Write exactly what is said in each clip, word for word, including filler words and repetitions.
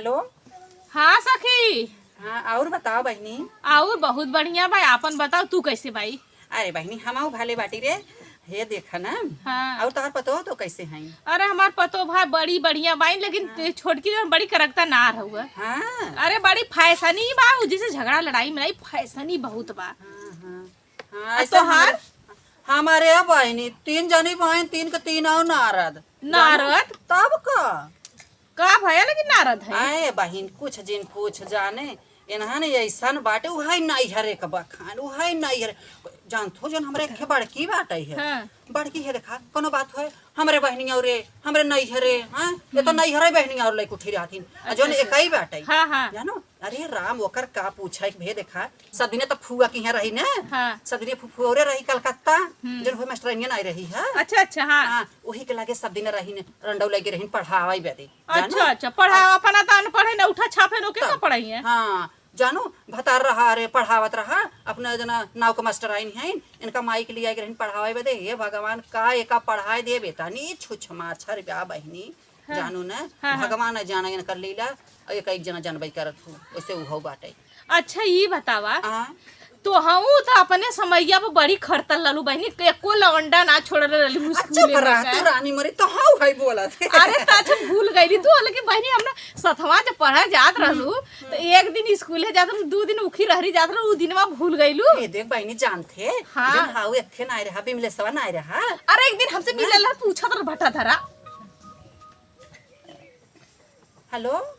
हेलो। हाँ सखी। हाँ, और बताओ बहिनी। और बहुत बढ़िया बा, आपन बताओ, तू कैसे बाई? अरे बहिनी, हमहू भले बाटी रे। हे देखा ना। हाँ। और तोहर पतोह तो कैसे हैं? अरे हमार पतोह भाई बड़ी बढ़िया बाई, लेकिन हाँ। छोटकी जौन बड़ी करकता ना रहुआ। हाँ। अरे बड़ी फैशनी बा, उ जैसे झगड़ा लड़ाई में नहीं, फैशनी बहुत बा। हाँ, हाँ। हाँ, आ ऐसे तोहार? हमरे, हमारे बहिनी तीन जनी बहिन, तीन के तीन और नारद। नारद? जानू, तब का? का भया लेकिन नारद है? आए बहिन, कुछ जिन कुछ जाने, इन्हन ऐसन बाटे, उहै नैहरे क बखान, उहै नैहरे। जानत हो, जौन हमरे एक बड़की बाटे है, हाँ। बड़की है, देखा, कोनो बात होए, हमरे बहिनी और रे, हमरे नैहरे, हाँ, ये तो हम्म। नैहरे बहिनी और लइके उठी रहथिन। आ अच्छा, जौन अच्छा। एकई बाटे, हाँ, हाँ। जानो, अरे राम, ओकर का पूछे के भे, देखा, सब दिने त फुआ किहाँ रही न, हाँ। सब दिने फु-, फुआ रे रही कलकत्ता, हम्म। जौन फुआ मास्टरनिया नाई रही है। अच्छा, अच्छा, हाँ। हाँ, वही के लगे सब दिने रही न, रंडौ लगे रही पढ़ावे बदे, जानो? अच्छा, अच्छा, पढ़ा-, अपना त अनपढ़ है न, उठा छापे न, ओके तब, का पढ़ाई है? हाँ, जानो, भतार रहा रे, पढ़ावत रहा, अपना जना नाव के मास्टराइन हैं, इनका माई के लिए आए रही पढ़ावे बदे, हे भगवान, का एका पढ़ाए देबे, तनी छुछ माछर बा बहिनी, हाँ। जानू न, हाँ, हाँ। भगवान जाने इनकर लीला, और एक, एक जना जानबे करत हो, वैसे उहो बाटे। अच्छा, ई बतावा, हाँ। तोहऊ त अपने समैया पे बड़ी खरतल रहलू बहिनी, एको लवंडा ना छोड़ले रहलू अच्छा, स्कूले में बरात का। रानी मरी तो हाउ हाई बोलत है। अरे, त अच्छा भूल गईली तू, लेकिन बहिनी, हम ना सतवा जब पढ़ा जात रहलू, हम्म। त एक दिन स्कूले जात रहलू, दू दिन उखी रहरी जात रहलू, उ दिनवा भूल गईलू। ए, देख बहिनी, जानत है, हाँ। जौन हाउ एक ठे नाई रहा, बिमलेसवा नाई रहा। अरे, एक दिन हमसे हाँ। मिलल रहा, पूछत रहा भट्टा धरा। हेलो।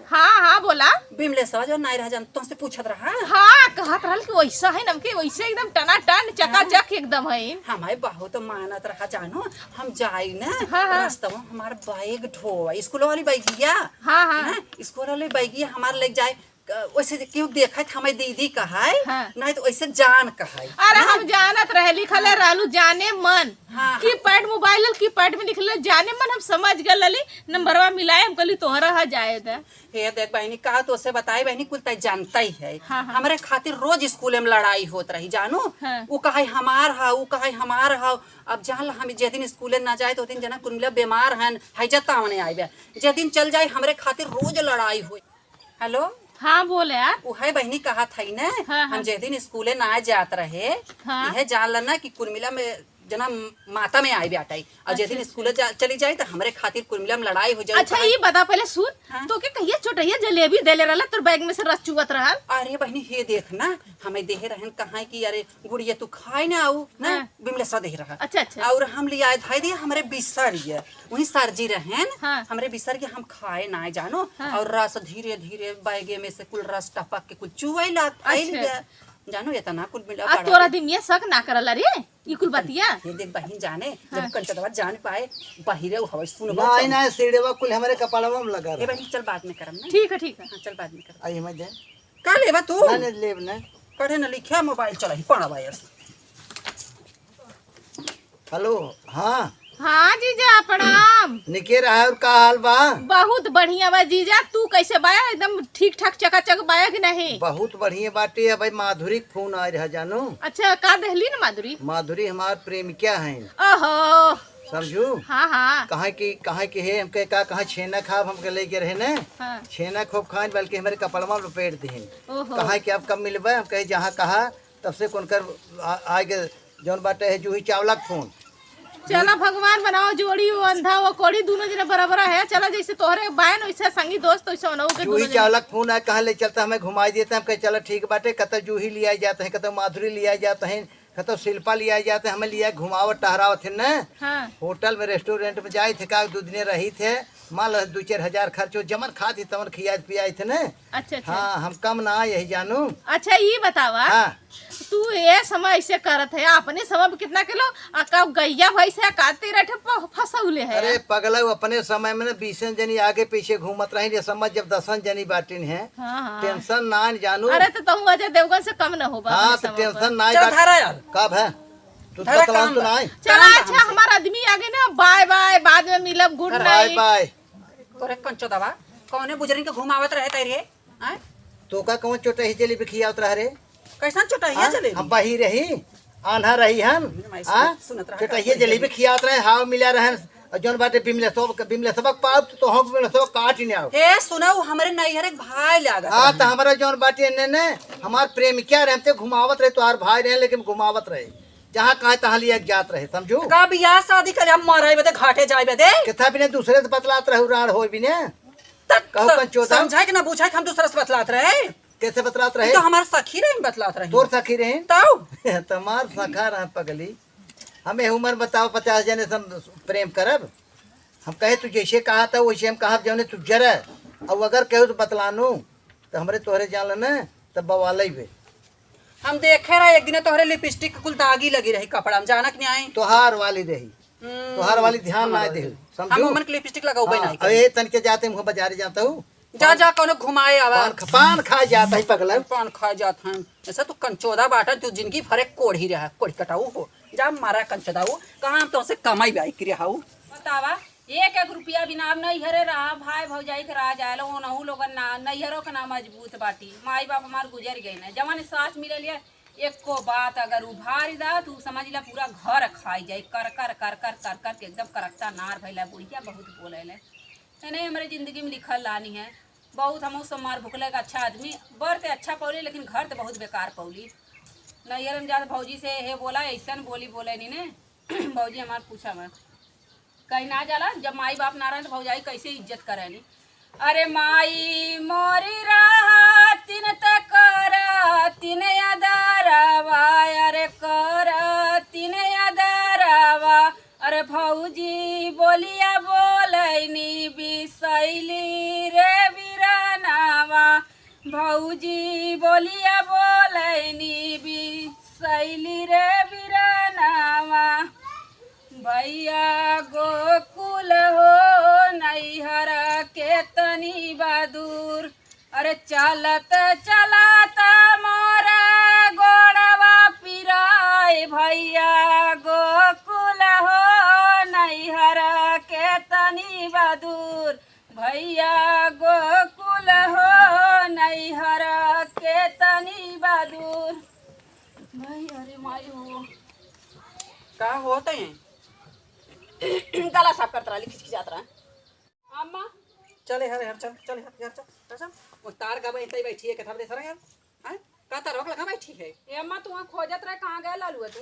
हाँ, हाँ, बोला। बिमलेसवा जौन नाई रहा जान, तोहसे पूछत रहा। हाँ, कहत रहल कि वैसा है, नमके वैसे एकदम टनाटन, चकाचक हाँ। एकदम है। हमारे बहुत मानत रहा, जानो, हम जाई ना, हाँ, हाँ। रास्ता में हमार बैग ढोवा, स्कूल वाली बैगिया। हाँ, हाँ। ना, स्कूल वाली बैगिया हमार ले जाए, अ, वैसे जे केहू देखत हमें दीदी कहाई, हाँ। नहीं तो वैसे जान कहाई। अरे, हाँ। हम जानत रहे, लिखले हाँ। रहलू जाने मन। हाँ, हाँ। कीपैड मोबाइल, कीपैड में लिखले जाने मन, हम समझ गए लली, नंबरवा मिलाए, हम कहली तोहरा हा जाए दे। हे देख बहिनी, का तोसे बताई बहिनी, कुल तय जानता ही है। हाँ, हाँ। हमरे खातिर रोज स्कूले में लड़ाई होत रही, जानू। हाँ। उ कहे हमार हा, उ कहे हमार हा। अब जान ला, हम जे दिन स्कूले ना जाए, तो दिन जना कुल मिला बीमार हन, हैजा तावने आइबे। जे दिन चल जाए, हमरे खातिर रोज लड़ाई होई। हेलो। हाँ, बोल यार। उहे बहिनी कहत हई न, हाँ, हम हाँ। जे दिन स्कूले ना जात रहे, हाँ। इहे जान ला ना कि कुर्मिला में जना माता में आए बाटई, और जे दिन अच्छा, स्कूले अच्छा। जा, चली जाए तो हमरे खातिर कुर्मिला में लड़ाई हो जाए। अच्छा, ई बता पहले सुन, हाँ। तोके कहिया चोटहिया जलेबी देले रहला, तोर बैग में से रस चुअत रहल? अरे बहिनी, हे देख ना, हमें देहे रहन कहाँ कि अरे गुड़िया तू खाए ना आऊ ना, हाँ। बिमलेसवा देहे रहा। अच्छा, अच्छा। और हम लियाए धाए दिए हमरे बिसर गए, वही सर जी रहन, हाँ। हमरे बिसर गए, हम खाए ना जानो, हाँ। और रस धीरे धीरे बैगे में से कुल रस टपक के कुल चुए लाग, फैल अच्छा। गया। जानो, इतना कुल मिला आ, पड़ा तोरा के। दिमिया शक ना करला रे, ई कुल बतिया। ये देख बहिन जाने, हाँ। जब कंचदवा जान पाए, बहिरे हवे, सुनबो नहीं, कम। नहीं, सीढ़ेवा कुल हमरे कपालवा में लगा हे रहा। बहिन, चल बाद में करम ना। ठीक है, ठीक है। हाँ, चल बाद में करम। आई हम जाए। का लेबा तू? ना, ना, लेब ना। पढ़े न लिखे, मोबाइल चलाही, पढ़ा बायस। हेलो, हाँ। हाँ जीजा, प्रणाम। निके रहा, और का हाल बा? बहुत बढ़िया बा जीजा, तू कैसे बाया? एकदम ठीक ठाक चकाचक बाया कि नहीं? बहुत बढ़िया बाटे। अब भाई माधुरी के फोन आए रहा, जानू। अच्छा, का देहली न माधुरी? माधुरी हमार प्रेमिका हैं। ओहो। समझू? हाँ, हाँ। कहाँ की, कहाँ की है, हमके का, कहाँ छेना खाब, हमके लेके रहे ने। हाँ। छेना खूब खाइन, बल्कि हमरे कपड़वा में लपेट दिहिन। ओहो। कहाँ कि अब कब मिलबे, हम कहे जहाँ कहा, तब से उनकर आ, आए के जौन बाटे है जूही चावला के फोन। चला भगवान बनाओ जोड़ी, वो अंधा वो कोढ़ी दोनों जने बराबर है। चला जैसे तोहरे बायन वैसे संगी दोस्त वैसे उनहु के जूही दोनों जने। चावला के फोन आए, कहाँ ले चलता हमें घुमाई देता, हम कहे चला ठीक बाटे, कतौ जूही लियाई जात है, कतौ माधुरी लियाई जात है, कतौ शिल्पा लियाई जात है, हमें लिया घुमावत टहरावत है न। हाँ। होटल में रेस्टोरेंट में जाइत है का, दू दिने रहित है, मान लो दू चार हजार खर्च हो, जमन खात ही तमन खियाइत पियाइत है न। अच्छा, अच्छा। हाँ, हम कम ना यही जानू। अच्छा, ई बतावा, हाँ। तू ये समय ऐसे करत है, अपने समय में कितना किलो, आ का गैया भैंस है, का तेरह ठे प-, फंसौले है? अरे पगला, वो अपने समय में ना बीसन जनी आगे पीछे घूमत रही, ये समझ जब दसन जनी बाटिन है, हाँ, हाँ। टेंशन ना जानू। अरे तो तुम अजय देवगन से कम न होबा हाँ, अपने तो समय टेंशन पर। ना चल बात। धारा यार। कब है? तू धारा बतलाओ काम तो बा। ना आई। चला, काम अच्छा, से। हमार आदमी आगे ना, बाय बाय, बाद में मिलब, गुड बाय नाइट। बाय। तोरे कंचो दवा, कौने बुजरिन के घुमावत रहे तै रे? आय? तोका कौन चोटही जलेबी खियावत रहा रे? कैसन चोटहिया हाँ? जलेबी? हम बही रही, आन्हा रही हम। मैं हाँ? सुनत रहा, चोटहिया का जलेबी जलेबी? खियावत रहे, हाव मिला रहन, और जौन बाटे बिमलेसवा, बिमलेसवा के पाव, तो हम बिमलेसवा काट ही नहीं आओ। हे, सुना, उ हमरे नैहर एक भाई लागत हाँ, रहे। तो हमारा जौन बाटे ने, ने, हमार प्रेमिका रहे, हमसे घुमावत रहे, तोहार भाई रहे, लेकिन घुमावत रहे। जहाँ कहे, तहाँ लिया के जात रहे, समझू? का बियाह शादी करे, हम मराई बदे, घाटे जाए बदे? कितना बिने दूसरे से बतलात रहू, राड़ होए बिने। तब कहू स-, कंचोदा? समझाए के ना बुझाए के हम दूसरा से बतलात रहे? कैसे बतलात ई रहे? तो हमार सखी रहे, बतलात रहे। तोर सखी रहे? तब? तुम्हार सखा रहे पगली। हम एह उम्र बताओ, पचास जने से हम प्रेम करब? हम कहे, "तू जैसे कहा था, वैसे हम कहब, जौने तू जरा।" अब अगर कहू तो बतलानू, तो हमरे तोहरे जान लेना, तब बवाल ही बे। हम देखे रहे एक दिन तोहरे लिपस्टिक के कुल दागी लगी रही कपड़ा में, जानत नहीं आई। तोहार वाली रही। हम्म। तोहार वाली ध्यान ना दे, समझू? हम उमन के लिपस्टिक लगाऊ हाँ, बनाई अब के। ये तन के जाते मुँह बाजारे जाता हूँ। जा, जा, कौनो घुमाए आवा। पान ख-, पान खाए जाता है पगला। पान खाए जात हैं। ऐसा तू कंचोदा बाटा, तू जिंदगी भर एक कोढ़ी रहा, कोढ़ी कटाऊ हो। जा मारा कंचोदा हो, कहाँ हम तुमसे कमाई बाई के रहा हो? बतावा, एक एक रुपया बिना अब नैहरे रहा, भाई भौजाई के रहा जाए लो, ओनहु लोगन ना, नैहरों के ना मजबूत बाटी। माई बाप हमार गुजर गए ना, जवन सास मिले लिए, एको बात अगर उभारी दा, तू समझ ला पूरा घर खाई जाए, कर कर कर कर कर कर के एकदम करकता नार भइला। बुढ़िया बहुत बोले ले, नहीं, हमरे जिंदगी में लिखल लानी है। बहुत हमहू सब मार भुकले के अच्छा आदमी, बर ते अच्छा पौली, लेकिन घर ते बहुत बेकार पौली। नैहर में जात भौजी से हे बोला, ऐसन बोली बोले नी ने। भौजी हमार पूछा मत, कहीं ना जाला, जब माई बाप ना रहे तो भौजाई कैसे इज्जत करेली। अरे माई मोरी रहतिन त करतिन अदरवा, अरे करतिन अदरवा, अरे भौजी बोलिया बोलैनी बिसैली रे बिरनावा, भौजी बोलिया बोलैनी बिसैली रे बिरनावा। भैया गोकुल हो नैहर के तनी बा दूर, अरे चलत चलत मोर गोड़वा पिराए, भैया गोकुल हो नैहर के तनी बा दूर, भैया गोकुल हो नैहर के तनी बा दूर। भाई, अरे माई हो। का होत है? गला साफ करत रहली, खिचखिचात रहा। अम्मा। चल यार, यार, चल, चल यार, यार, चल, चल, चल। वो तार का बैठे बैठी है, कथा दे सर यार। हैं? का तार रोक लगा बैठी है? ए अम्मा, तू वहाँ खोजत रहे, कहाँ गए लालू तू?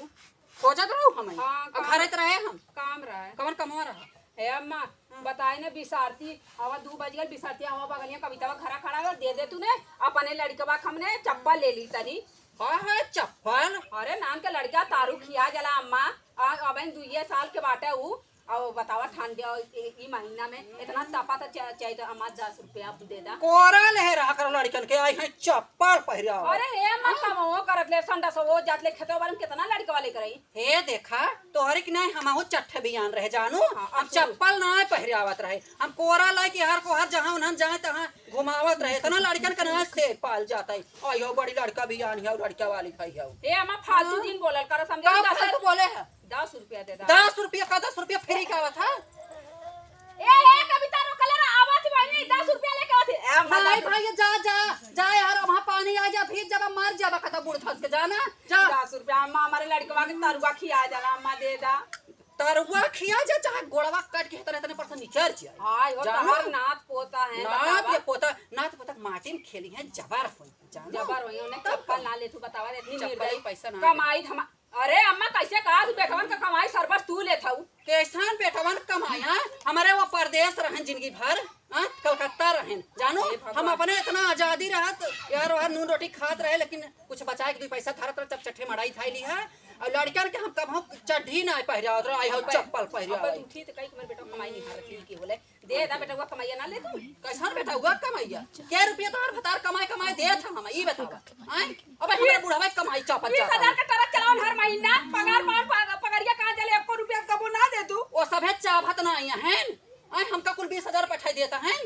खोजत रहू हम? हाँ, अब काम घरे त रहे हम। काम रहे। कवन कमवा रहा? ए अम्मा, हाँ। बताए ने बिसारती, हवा दू बज गल, बिसारती हवा बगलिया कवितावा घरा खड़ा है, दे दे तूने, अपने लड़कवा के हमने चप्पल ले ली तनी। हाँ, हाँ, चप्पल। अरे नान के लड़का तारू खिया जला अम्मा, आ, अबे दुइये साल के बाटे ऊ, अब बतावा, ठंड, ए, ई महीना में इतना तपा त चा-, चाहे तो हमार दस रुपया दे दा। कोरा ले रहा करो लड़कन के, आई है चप्पल पहिरावा। अरे हे अम्मा, कमवो करत ले, संडा से वो जात ले खेतवा बारी में कितना लड़कवा लेकर आई। हे देखा, तोहरे की नहीं, हमहू चट्ठे बियान रहे जानू, हाँ, हम अब सुन। चप्पल ना पहिरावत रहे, हम कोरा लाए के हर को हर जहाँ उन्हन जाए तहाँ घुमावत रहे, इतना लड़कन के ना से पाल जाता है। आई हो बड़ी लड़का बियान है, लड़का वाली खाई है। हे अम्मा, फालतू हाँ। दिन बोलल कर, समझे? का दस फालतू बोले है? दस रुपया दे दा। दस रुपया का, दस रुपया फ्री का आवत है? ए, ए, कविता रोकले रहा, आवत ही वही, दस रुपया लेके आवत ही। ए, अम्मा, नहीं दस भाई, जा, जा, जा यार, वहाँ पानी आ जा, फिर जब हम मर जाबा, कता बूढ़ धस के, जाना, जा। दस रुपया, अम्मा, हमारे लड़कवा के तरुआ खिया जाला, अम्मा, दे दा। तरुआ खिया जा, चाहे गोड़वा काट के इतने, इतने पर से निचर जाए। हाँ, यो जानो? तोहर नात पोता है, नात बतावा। ये पोता, नात पोता माटी में खेली है, जबर होई, जानो? जबर होई, उन्हें तब चप्पल का? ना ले, तू बतावा, इतनी चप्पल निर्दयी। पैसा ना कमाई धमा-, अरे अम्मा, कैसे कहा तू बेटवन का कमाई सरबस तू लेत हऊ? कैसन बेटवन कमाया? हमारे वो परदेस रहन जिंदगी भर, हाँ, कलकत्ता रहन। जानो, हे भगवान। हम अपने इतना आजादी रहत, यार, वहाँ नून रोटी खात रहे, लेकिन कुछ बचाए के दू पैसा धरत रहे, तब चट्ठे मड़ाई थाई ली है। और लड़कन के हम कबहूँ चड्ढी ना पहिरावत रहे, आई हो अब चप्पल पहिरावत। अब तू ठीक कही कि मेरे बेटा कमाई नहीं भारत की बोले। दे दा बेटवा कमैया ना ले तू। कैसन बेटवा कमैया? कै रुपया तोहर भतार कमाए कमाए देत है हम, ई बतावा। आय? अबे हमरे बुढ़वा के कमाई चापत बीस हजार जाता। के ट्रक चलावन हर महीना, पगार मार पग-, पगड़िया कहाँ चले, एको रुपया कबो ना दे तू। वो सभे चाभत ना आई हैं। आय हमका कुल बीस हजार पठाई देता हैं।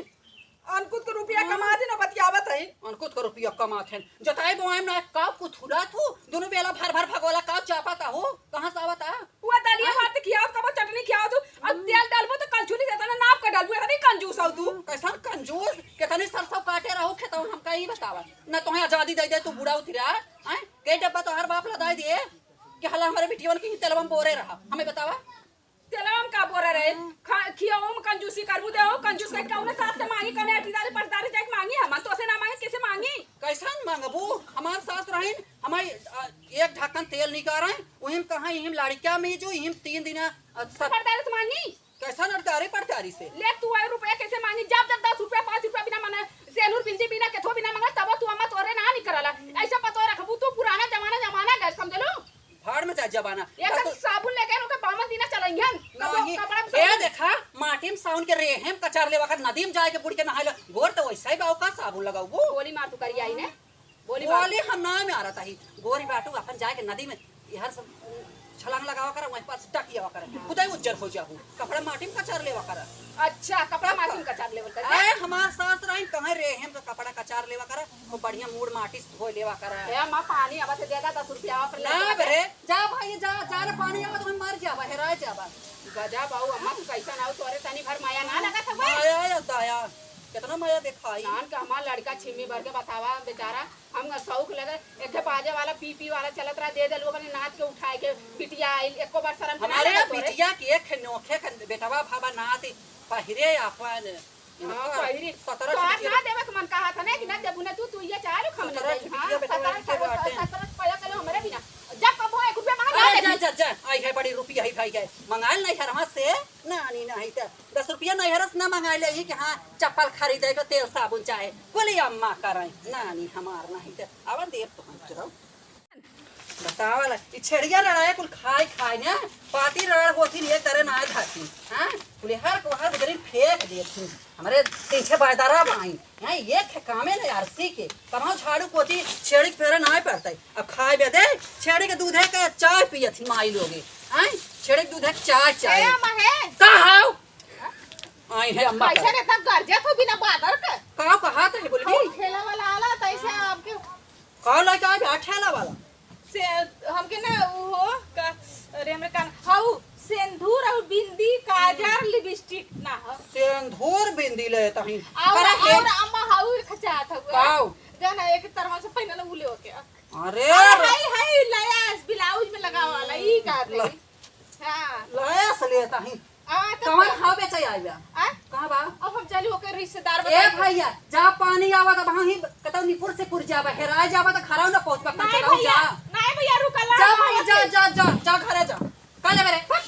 अनकुत के रुपया हाँ। कमा दे ना बतियावत है। अनकुत के रुपया कमात हैं। जोताई बोआई में ना का कुथुला तू, दोनों बेला भर भर भगोला का चापत हो, कहाँ से आवत आ? वो दलिया हाँ। भात खियाओ, कबो चटनी खियाओ तू। अब हम्म। तेल डालबो तो कलछुली से इतना नाप के डालबो, इतनी कंजूस हो तू। हम्म, कैसन कंजूस? कितनी सरसों काटे रहो खेतवा में, हमका ई बतावा। न तोहे आजादी दे दे, तू बूढ़ा उतरा, हैं? के डब्बा तोहर बाप लदाई दिए कि हला हमारे बिटियवन की तेलवा में बोरे रहा, हमें बतावा। तेलवा में का बोरा रहे? खा-, खियाओ में कंजूसी करबू, देओ कंजूस करके कौने सास से मांगी, कौने अटीदारी पटदारी जाके मांगी? हम तो से ना मांगे, कैसे मांगी? कैसन मांगबू? हमार सास रहीन, हमारी, अ, एक ढक्कन तेल निकाल रहे, वही में कहाँ, यही में लड़किया में जो, यही में तीन दिन, अ, सब पटदारी से मांगी? कैसन अटीदारी पटदारी से? ले तू, ए रुपया कैसे मांगी? जब, जब दस रुपया, पाँच रुपया बिना मने, सेनुर बिंदी बिना, केथो बिना मांगा, तब तू अम्मा तोरे ना निकरला। ऐसा पतो रखबू तू, पुराना जमाना, जमाना गए, समझ लो? भाड़ में जाए जमाना। एक तो साबुन लेके ओके बावन दिना चलइहन। कपड़ा, नहीं। कपड़ा में ए साबुन। देखा, माटी में साबुन के रेहे में कचार लेवा कर नदी में जाए के बुड़ के नहाए ला। गोर तो वैसा ही बा, का साबुन लगाऊ? गोली मार तू करिया ही ने। गोली मार। गोली हम ना मारत ही। गोरी बाटू अपन जाए के नदी में इहर सब छलांग लगावा कर, वहीं पास डकियावा कर। खुदे उज्जर हो जाहू। कपड़ा माटी में कचार लेवा कर। अच्छा, कपड़ा माटी में कचार लेवल कर। ए, हमार सास रहीन कहे रेहे में तो कपड़ा कचार लेवा कर। खूब बढ़िया मूड़ माटी से धोए लेवा करा। ए अम्मा, पानी आवत है, दे दा दस रुपया, आप ले ना ले। बरे, जा भाई, जा, जा रे, पानी आवत, हम मर जाबा, हेराय जाबा। गजब आऊ अम्मा, तू कैसन आऊ, तोरे तनी भर माया ना लगत हवे? माया या दया, कितना माया देखाई। जान के हमार लड़का छिम्मी भर के बतावा बेचारा, हम शौक लगे, एक ठे बाजे वाला पीपी वाला चलत रहा, दे देलू अपने नाथ के उठाए के, बिटिया आइल, एको बार शर्म के ना हमारे लगत तोरे? बिटिया के एक नोखे के बेटवा भावा नाथ पहिरे अपन हाँ, इनकर पहिरी। सतरह तोहार रुपया ना देवे के मन कहा था ना कि ना देबू ना तू, तू ये चालू खम ना सतरह दे। रुपया हाँ, बेटा, सतरह इनके बाटे। सतरह पैदा करो हमरे बिना। जब कबो एक रुपया मांगा, ना अरे देबू। जा, जा, जा, आई है बड़ी रुपया, आई भाई है। मंगाइल नहीं हरवा से, नानी नहीं तो दस रुपया नहीं हरस ना मंगाइल है कि हाँ, चप्पल खरीदे के तेल साबुन चाहे। बोली अम्मा करें, नानी हमार नहीं तो अब देव तो हम चलो। बतावल, ई छेड़िया लड़ाई कुल खाई खाई ना, पाती रड़ होती नहीं, एक तरह ना धाती, हाँ? कुल हर को हर उधरी फेंक देती। हमरे पीछे बायदारा बाई, हैं? ये खे-, कामे नहीं आरसी के, कमाओ झाड़ू पोछी, छेड़ी के फेरे ना पड़ते। अब खाए बदे, छेड़ी के दूधे के चाय पियत ही माई लोगे, हैं? छेड़ी के दूधे के चाय, चाय। ए, अम्मा है। का हाव? आई है अम्मा का। कैसे रे, इतना गरजे तो बिना बादर के? का कहा तो है, बोल भी? और ठेला वाला आला, तो ऐसे आपके का लेके आए बे, ठेला वाला? से हमके ना वो का, अरे हमरे कान, हाउ, सेंदूर और बिंदी, काजर, लिपस्टिक ना हो। सेंदूर बिंदी ले तही। और, करे के? और अम्मा हाउ खचात हुआ। काउ? जाना एक तरह से पहनल उ ले ओके। अरे अरे रे। हाय, हाय, लयास ब्लाउज में लगावा वाला, ई का ला। कही? हाँ। लयास ले तही। आ, तो कवन का? खाओ बेचे आइबा? आ? कहाँ बा? अब हम चली ओकर रिश्तेदार ए बताई। भैया, जा पानी आवा त वहीं कतौ निपुर से पुर जाबा, हेराय जाबा त खराब न पहुँचबा, कम नहीं चलाऊ भैया, जा। नहीं भैया, रुकल जा ना, भाई, हम जा, आते। जा, जा, जा, घरे जा। का लेबे रे? फट।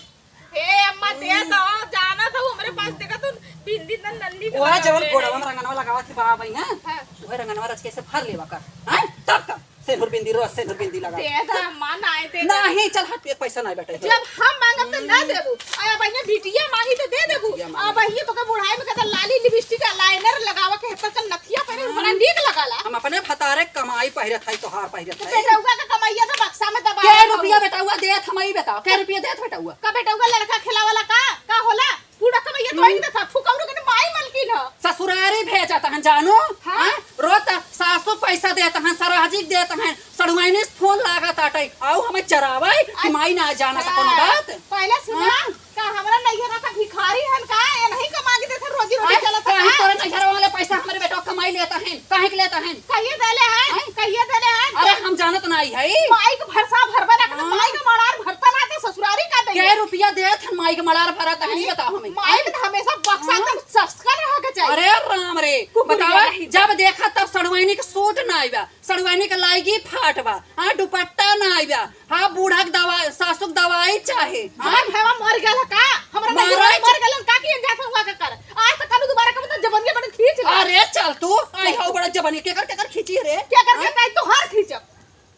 हे अम्मा, दे दो, जाना था हमरे पास, देखा तू बिंदी न नन्नी के ओए लगा जवन ले गोड़वा रही। में रंगनवा लगावा थी बाबा, हैं? हाँ। ओए रंगनवा रच के से भर लेवा कर, हैं? तब का? सेनुर बिंदी रो, सेनुर बिंदी लगा। दे दा अम्मा, नाय दे दा। नहीं, चल हट, एक पैसा नहीं बेटा। जब हम मांगब त ना देबू, आ भैया बिटिया मांगी त दे देबू। बिटिया मांगी। आ भैया तोके बुढ़ाई में कहता लाली लिपस्टिक आ लाइनर लगावा के हेतर कर नथिया पहने बड़ा नीक लगाला। हम अपने भतारे कमाई पहिरत हई, तोहार पहिरत तो हई। बेटउआ का कमाइया तो बक्सा में दबा के रखा रुपया हुआ। बेटउआ देत हमई बताओ, के रुपया देत बेटउआ? का बेटउआ लड़का खेलावला का? का होला? बूढ़ा कमैया तो आई देखा, फुकौरू के माई मलकिन ह। ससुरारी भेजत हन जानू, हाँ। हाँ? रोज त सासू पैसा देत हन, सरहजी देत हन, सड़ुआइनी से फोन लागत आटे, आऊ हमें चरावे कि आई, माई ना जाना त कोनो हाँ। बात। पहले सुना, हाँ। का हमरा नैहरा का भिखारी हन का? ये नहीं कमा के देत हन, रोजी रोटी आई, चलत काहे है? तोरे नैहरा वाले पैसा हमरे बेटा कमाई लेत हन, काहे के लेत हन? कहिए देले हन, आई? कहिए देले हन। अरे हम जानत नाही है। माई के भरसा भरबे ना करत, हाँ। माई के मड़ार भरता ना त ससुरारी का देंगे। कै रुपया देत हन माई के मड़ार भरत हन, ई बताओ हमें। माई के त हमेशा बक्सा हाँ। एकदम सस्ता रहे के चाहिए। अरे राम रे, कुकुर बतावा, के नहीं। जब देखा तब सड़ुआइनी के सूट ना आइबा, सड़ुआइनी के लाइगी फाट बा, हाँ, दुपट्टा ना आइबा, हाँ, बूढ़ा के दवा-, सासु के दवाई चाहे, हाँ। हमार भैया मर गया का? हमरा मारा नहीं च- मर गलन का कि जात हुआ का कर? आज तक कानू दोबारा का मतलब जबनिया बटन खींच ले। अरे चल तू, आई हो बड़ा जबनिया, केकर, केकर खींची रे? केकर, हाँ? केकर, तोहार खींचब।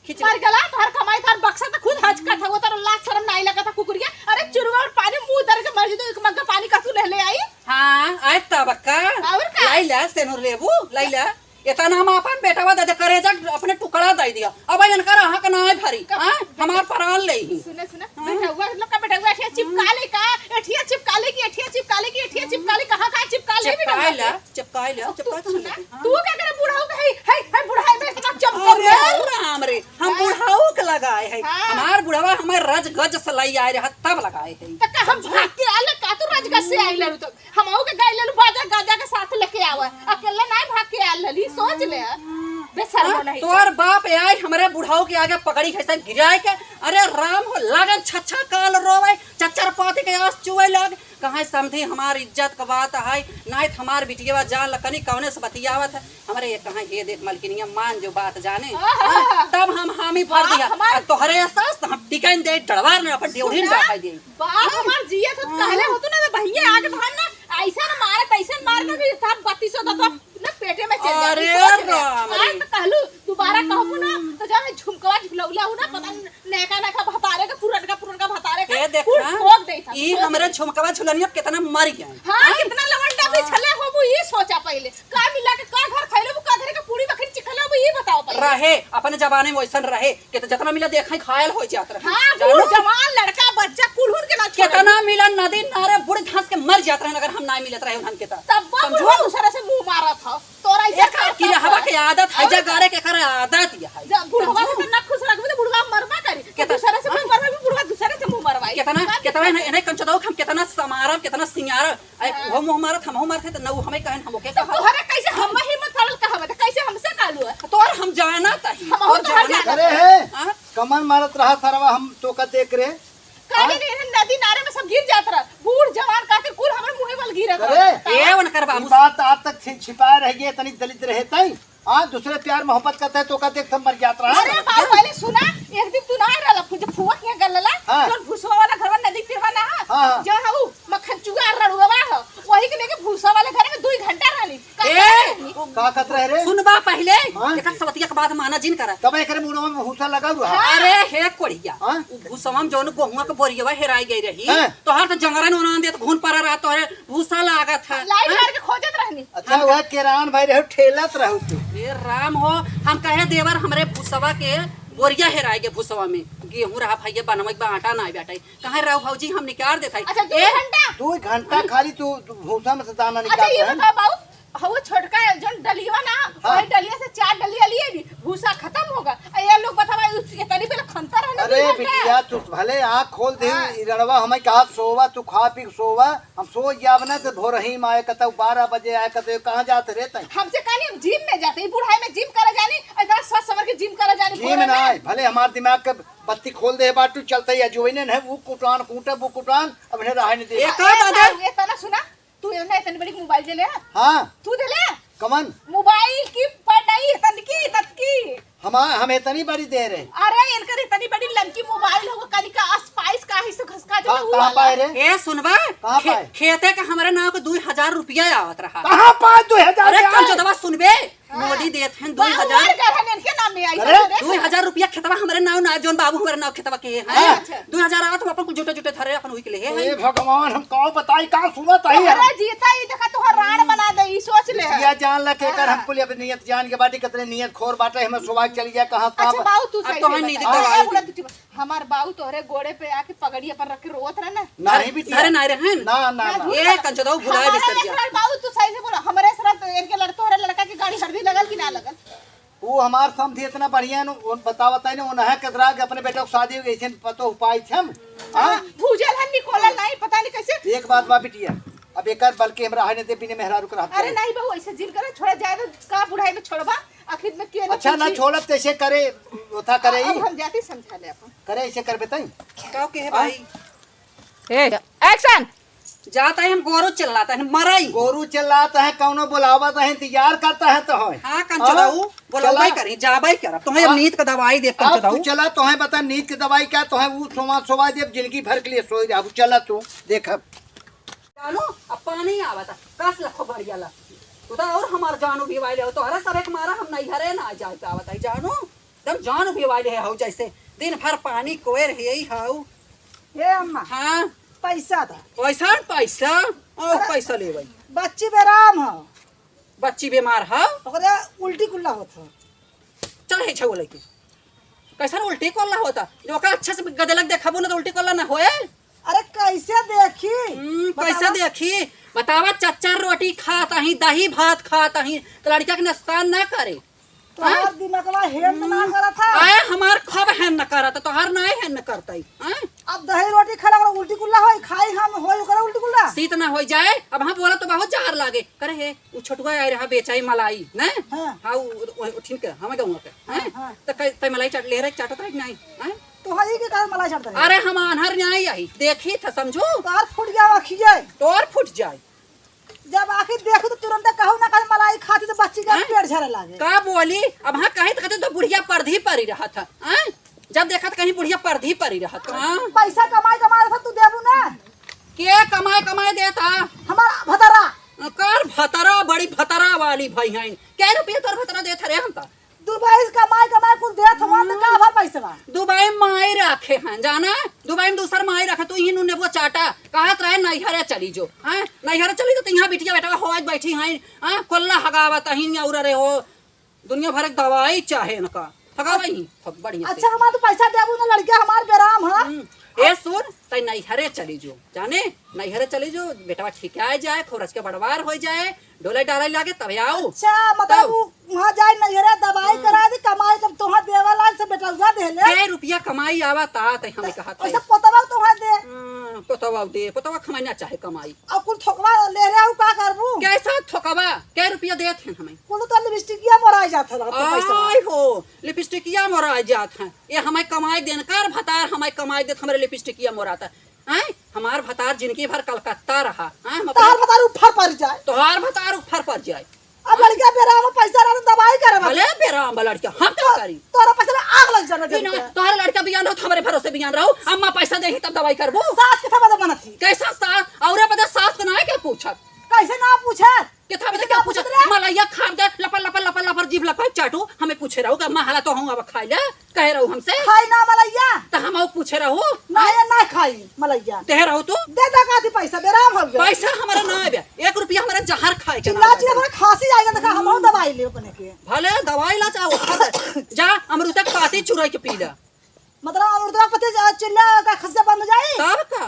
खींच ले। मर गला, तोहर कमाई, तोहर बक्सा त खुद हज का था, वो तोर लाज शरम नाई लगा था कुकुरिया। अरे चुरुआ और पानी मुंह दर के मर जइतो, एक मग्गा पानी का तू ले ले आई। हाँ, आए तब का? और का? लाई ला, सेनुर लेबू, लाई ला। इतना हम अपन बेटवा दे दे, करेजा अपने टुकड़ा दे दिया। अब इनकर अहाँ का ना भरी, का? हाँ? हमार प्राण ले ही। सुने, सुने, हाँ? बेटवा, लोग का बेटवा, एठिया चिपका ले का? एठिया चिपका ले की, एठिया चिपका ले की, एठिया चिपका ले, कहाँ, कहाँ चिपका ले चिपकाए बेटवा ला, के? चिपकाए ला, तो चिपकाए तू कहाँ सुना, लेते? हाँ? तू का करे बुढ़ऊ के, हे, हे, हे, बुढ़ाई में इतना चमकल अरे हो? राम रे, हम हाँ। बुढ़ऊ के लगाए है। हाँ। हमार बुढ़वा हमार रज गज से लाई आए रहा, तब लगाए है। तो का हम भाग के आले का, तू रज गज से आई लड़ू तो? हमहू के गाय लेलू बाजा गाजा के साथ लेके आवे। अकेले नाय भाग के आयल रहली, सोच ले। हम्म, बेशर्मो हाँ, नहीं। तोर बाप आई हमरे बुढ़ाऊ के आगे पकड़ी कैसे गिराए के। अरे राम हो, लागन छच्छा काल रोवे, चच्चर पाती के आस चुए लाग। कहाँ समधी हमार इज्जत क बात है, नाहीं त हमार बिटिया जान लकनी कौने से बतियावत है। हमरे ये कहाँ, ये देख मलकिनिया मान जो बात जाने। आहा। हाँ, तब हम हामी भर बाप दिया। हमार आ तोहरे सास त हम टिकन दे, डड़वार न अपन ड्योढ़ी में सुना, बैठा दे। बाप हमार जियत होत हाँ। कहले होतु ना, तो बहिया आके तोहर ना ऐसा ना मारे, तैसा मारे ना कि था बत्तीसों तो, तो ना पेटे में चल जाती, अरे सोच ले। राम आज रे। तो कहलू, दोबारा कहबू ना, तो जा झुमकवा झुलौला हूँ ना, पता न नयका नयका भतारे के, पुरनका पुरनका भतारे के, ए देख कुल ना, ठोक देता, ई ठोक हमरे देता। झुमकवा झुलनिया कितना मर गया। हाँ, हाँ? कितना लवंडा भी हाँ। छले होबू, ई सोचा पहिले। का मिला के का घर खैले, वो का घर के पूरी बखरी चिखले होबू, ई बताओ पहिले। रहे, अपने जमाने में वैसन रहे, कि तो जितना मिला देखा ही घायल हो जात रहे। हाँ, जानू? बूढ़ जवान, लड़का, बच्चा, कुलहुन के ना छोड़े। कितना मिला नदी नारे बूढ़ घास के मर जात रहे, अगर हम ना मिलत रहे उन्हन के तो। तब वो समझो? बुढ़वा दूसरे से मुंह मारत हो। तोरा ऐसे एक करता किरहवा है। के आदत है, और जगारे के कर आदत ये है। जब बुढ़वा के समझो? तो ना खुश रखबे तो बुढ़वा मरबा करी। तो केतना? दूसरे से मुंह हाँ। मरबा, बुढ़वा दूसरे से मुंह मरवाई। केतना, का केतना दिक्कत इन्हें, है? इन्हें कंचदौ हम केतना समारब, केतना सिंगारब। अरे हाँ। वो मुंह मारत, हम मुंह मारत है, तो न वो हमें कहन, हम ओके तो कहब। तोहरे कैसे हम हिम्मत पड़ल कहबे, तो कैसे हमसे कहलू है? तोर हम जानत ही, हम तोर तोहर जानत जानत ही। अरे है, हाँ? कमन मारत रहा सरवा, हम तोका देख रहे। काहे हाँ? नहीं, नदी नारे में सब गिर जात रहा। बूढ़ जवान काके कुल हमर मुंहे बल गिरत अरे, रहा। ए, उनकर ई बाबू। बात आज तक छि-, छिपाए रह गए, तनी दलित रहे तई। हाँ, दूसरे प्यार मोहब्बत करते हैं, तोका देख सब मर जात रहा। अरे बाबू, पहले सुना, एक दिन तू ना रहला, फु-, जब फुआ के यहाँ गलला, हाँ। जौन भुसवा वाला घरवा नदी के तीरवा ना, हाँ, हाँ। जौन हऊ मक्खन चुआ रड़ुआ ह, वही के लेके भूसा वाले घर में दुई घंटा रहली। का ए! करत रहली? का कहत रहे रे? सुनबा पहिले, हाँ? एकर सवतिया के बात माना जिन करा। तब एकरे मुंडवा में भूसा लगा हुआ है। हाँ। अरे हे कोढ़िया, हाँ? उ भूसवा में जौन गोहुआ के बोरियवा हेराई गई रही, हाँ। तोहार तो जंगरन उनान देत घून पड़ा रहा, तोहरे भूसा लागत है, लाइट हाँ? मार के खोजत रहनी। अच्छा, वह केरान भाई रहो, ठेलत रहो तू। ए राम हो, हम कहे देवर हमरे भूसवा के बोरिया हेराई गए भूसवा में। गेहूं रहा भैया बनवे के बा, आटा ना बाटे। कहाँ रहो भौजी, हम निकाल देत हई। अच्छा, दू ए? घंटा? दू घंटा खाली तू, तू भूसा में से दाना अच्छा, निकाल ये रहा है। बताओ बाऊ, हऊ छोटका जौन डलिया ना, हाँ। वही डलिया से चार डलिया लिए भी, भूसा खत्म होगा। आ ये लोग बतावा, उस, ये तनी पहले खनता रहना अरे दू घंटा। बिटिया, तू भले आँख खोल दे, हाँ। ई रड़वा हमें कहा सोवा, तू खा पी के सोवा, हम सो जाब ना तो भोरही में आए कतौ बारह बजे आए कतौ कहाँ जात रे तई? हमसे कहनी हम जिम में जाते, ई बुढ़ाई में जिम करे जानी, इतना सज संवर के जिम करे जानी, जिम भोरे में। ना, भले हमार दिमाग के बत्ती खोल दे बाटू, चलते या जो इन्हें है, वो कुटान कूटे, वो कुटान, अब इन्हें रहा नहीं दे। एक अरे दादा। बाबू, ये तना सुना, तू इन्हें इतनी बड़ी मोबाइल दे ले। हाँ। तू दे ले। कमन? मोबाइल की पढ़ाई, तनकी, ततकी। हम, हम इतनी बड़ी दे रहे। अरे, इनकर इतनी बड़ी लमकी मोबाइल हो, कनिका स्पाइस का हिस्सा घसका जो कहाँ, हुआ कहाँ वाला। पाए रे? ए, सुनबा? कहाँ खे-, पाए? खेते का हमरे नाव के दुई हजार रुपया आवत रहा। कहाँ पाए दुई हजार अरे, के आए? कंचदवा सुनबे, हाँ। मोदी देत हैं बाबू दुई हजार। हमारे घर है, इनके नाम में आई अरे? है, देख। दुई हजार रुपया खेतवा हमरे नाव ना, जौन बाबू हमरे नाव खेतवा के है। हाँ। अच्छा। दुई हजार आवत, हम अपन कुछ जुटे जुटे धरे, अपन हुई के लिए है। ए भगवान, हम का बताई, का सुनत आई है? अरे जीता, ई देखा तोहर राण बना दे, ई सोच ले है। या जान ला के कर, हाँ। हम कुल अब नियत जान के बाटी, कतरे नियत खोर बाटे, हमें सुबह चली जाए, कहाँ अच्छा, कहाँ बाऊ, तू अब सही तो से है बता। नींद हाँ, दवाई हाँ, बोला दी। तू चुप। हमार बाऊ तोहरे गोड़े पे आके पगड़ी अपन रख के रोवत रहे ना। नहीं बिटिया। अरे ना रे, हैं? ना, ना, ना, ना। झूठ ए, बोला। कंचदऊ भुलाए हमारा बिसर गया। असरा बाऊ, तू सही से बोला। हमरे असरा तो इनके लड़-, तोहरे लड़का के गाड़ी हरदी लगल कि ना लगल? वो हमार समधी इतना बढ़िया है, उन बतावत है ना, उन्हें कतरा के अपने बेटा को शादी हो गई, ऐसे पतो उपाय थे हम। हाँ, हाँ? भूजल है, निकोलल नहीं, पता नहीं कैसे। एक बात बा बिटिया, अब एक आध बल्कि हमरा है नहीं दे बिना मेहरारू कर अरे हफ्ते। नहीं बहू, ऐसे जिन करे, छोड़ा जाए तो का बुढ़ाई में छोड़बा, आखिर में के अच्छा ना पूछी? छोड़ब तो ऐसे करे, उठा करे अब ही। हम जाती समझा ले अपन। करे ऐसे कर बताई। का के है हाँ? भाई? ए, एक्शन। जाता है हम गोरू चिल्लाता है, मराई। गोरू चिल्लाता है, कौनो बुलावत है, इंतजार करता है तो है। हाँ, कंचदऊ, हाँ? बुलावई चला। करी, जाबई करब। तुम्हें अब हाँ। नींद का दवाई दे, अब कंचदऊ। तू चला, तुम्हें बता नींद की दवाई क्या, तुम्हें वो सोवा, सोवा दे, जिंदगी भर के लिए सोई रहा, अब चला तू, देख अब। जानू, अब पानी आवता, कस लखो बढ़िया ला। तू तो और हमार जानू भी वाले हो, तोहरा सब एक मारा हम नैहरे ना जाए पावत है, जानू। एकदम जान उबिवाइले है हऊ, जैसे दिन भर पानी कोयर है यही हऊ। हे अम्मा, हाँ। पैसा दा। पैसा, पैसा? और अरे, पैसा लेबै। बच्ची बेराम ह। बच्ची बीमार ह? ओकरे उल्टी कुल्ला होत ह। चल हे छऊ लेके। कैसन उल्टी कुल्ला होता? जो ओकरा अच्छे से गदलक देखाबू ना तो उल्टी कुल्ला ना होए। अरे कैसे देखी? हम्म, कैसे बतावा। देखी? बतावा, चच्चा रोटी खात अही, दही भात खात अही, तो लड़किया के नुकसान ना करे। तोहार दिमगवा हेन ना करत है। आए, हमार खब हेन न करत, तोहार नाय हेन न करतई। आए? अब दही रोटी खा लगा उल्टी कुल्ला होई, खाई हम होई ओकरा उल्टी कुल्ला। सीत ना होई जाए, अब हाँ बोला तो बहुत जहर लागे। करे हे, उ छोटुआ आए रहा बेचाई मलाई, ने? हाँ। हाँ, उ, उ, उ, ठीक है, हम गाँव के, हैं? हाँ, हाँ। तो कई, तै मलाई चाट ले रहे, चाटत रहे कि नहीं, हैं? तो हई के कारण मलाई चाटत रहे? अरे हम आन्हर नहीं आई, देखी था, समझू? तोर फूट गया आँखिए। तोर फूट जाए। जब आँखी देखू तो तुरंत कहू ना, कहीं मलाई खाती तो बच्ची का हैं? पेट झरे लागे। का बोली? अब हाँ कहीं तो कहते तो बुढ़िया परधी परी रहा था, हैं? जब देखा तो कहीं बुढ़िया परधी परी रहा था, हाँ? पैसा कमाई कमाई रहा तू देबू ना? के कमाई कमाई देता? हमार भतरा। कर भतरा, बड़ी भतरा वाली भई हैं। कै रुपया तोर भतरा देत रे हमका? दुबई से कमाई कमाई कुल देत हवन, त का भर पैसवा? दुबई माई रखे हैं, जाना? दुबई में दूसर माई रखे, तू इही नु नेबो चाटा। कहत रहे नैहरे चली जो, हैं? नैहरे चली जो, त यहाँ बिटिया बेटा हो आज बैठी हैं, हैं? कोल्ला हगावत अहिन और रे हो। दुनिया भर के दवाई चाहे इनका। हगावा ही, खूब बढ़िया से। अच्छा, हमार तो पैसा देबू ना, लड़का हमार बेराम है। हम्म। ए सुन, तै नैहरे चली जो, जाने? नैहरे चली जो, बेटवा ठिकाए जाए, खूब रच के बड़वार हो जाए, डोले डाले लागे, तब आओ। अच्छा, मतलब तब। उ वहाँ जाए नैहरे दवाई हम्म। करा दे, कमाई जब तोहाँ देवा लाग से बेटवा दे ले। कै रुपया कमाई आवा ता, तै हमें कहा था। ऐसा पोतवा तोहाँ दे। हम्म, पोतवा दे, पोतवा कमाई ना चाहे कमाई। अब कुल थोकवा ले रहे हो, का करबू? कैसा थोकवा? कै रुपया देत हैं हमें? कुल तो लिपस्टिकिया मोराई जात है, तो पैसा। आय हो, लिपस्टिकिया मोराई जात हैं। ये हमें कमाई देन कर भतार, हमें कमाई देत, हमरे लिपस्टिकिया मोरात है। हैं? हमार भतार जिनकी भर कलकत्ता रहा। हैं? हम अपने तोहार भतार ऊपर पड़ जाए। तोहार भतार ऊपर पड़ जाए। अब लड़का बेराम है, पैसा रहा तो दवाई करवा। भले बेराम बा लड़का, हम का करी? तोहरा पैसा में आग लग जाना ई ना, जरूर। तोहरा लड़का बियान रहो, तो हमरे भरोसे बियान रहो। अम्मा पैसा देही तब दवाई करबो। सास के था बदे मनत थी। कैसा सास? औरे बदे सास के ना है क्या पूछत? कैसे ना पूछत? के था बदे कैसे क्या ना पूछत? पूछत रे? मलैया खाब दे, लपर, लपर, लपर, लपर, जीभ लपर चाटू, हमें पूछे रहो, का अम्मा हाला तो हूँ अब खाई ले, कहे रहो हमसे। खाई ना मलैया। तो हम आउ पूछे रहो। ना, ये ना खाई मलैया। दे रहो तू। दे दे काती पैसा, बेराम हो गया। पैसा हमारा ना आवे, एक रुपया हमारा जहर खाए के ना चिल्ला आवे। चिल्ला हमारा खांसी आएगा, देखा, हम हम्म। दवाई ले अपने के। भले दवाई ला चाहो, खा ले। जा, अमरुदा के पाती चुराई के पी ले। मतलब, अमरुदा के पत्ते जा, चिल्ला का खस्सा बंद हो जाई? तब का?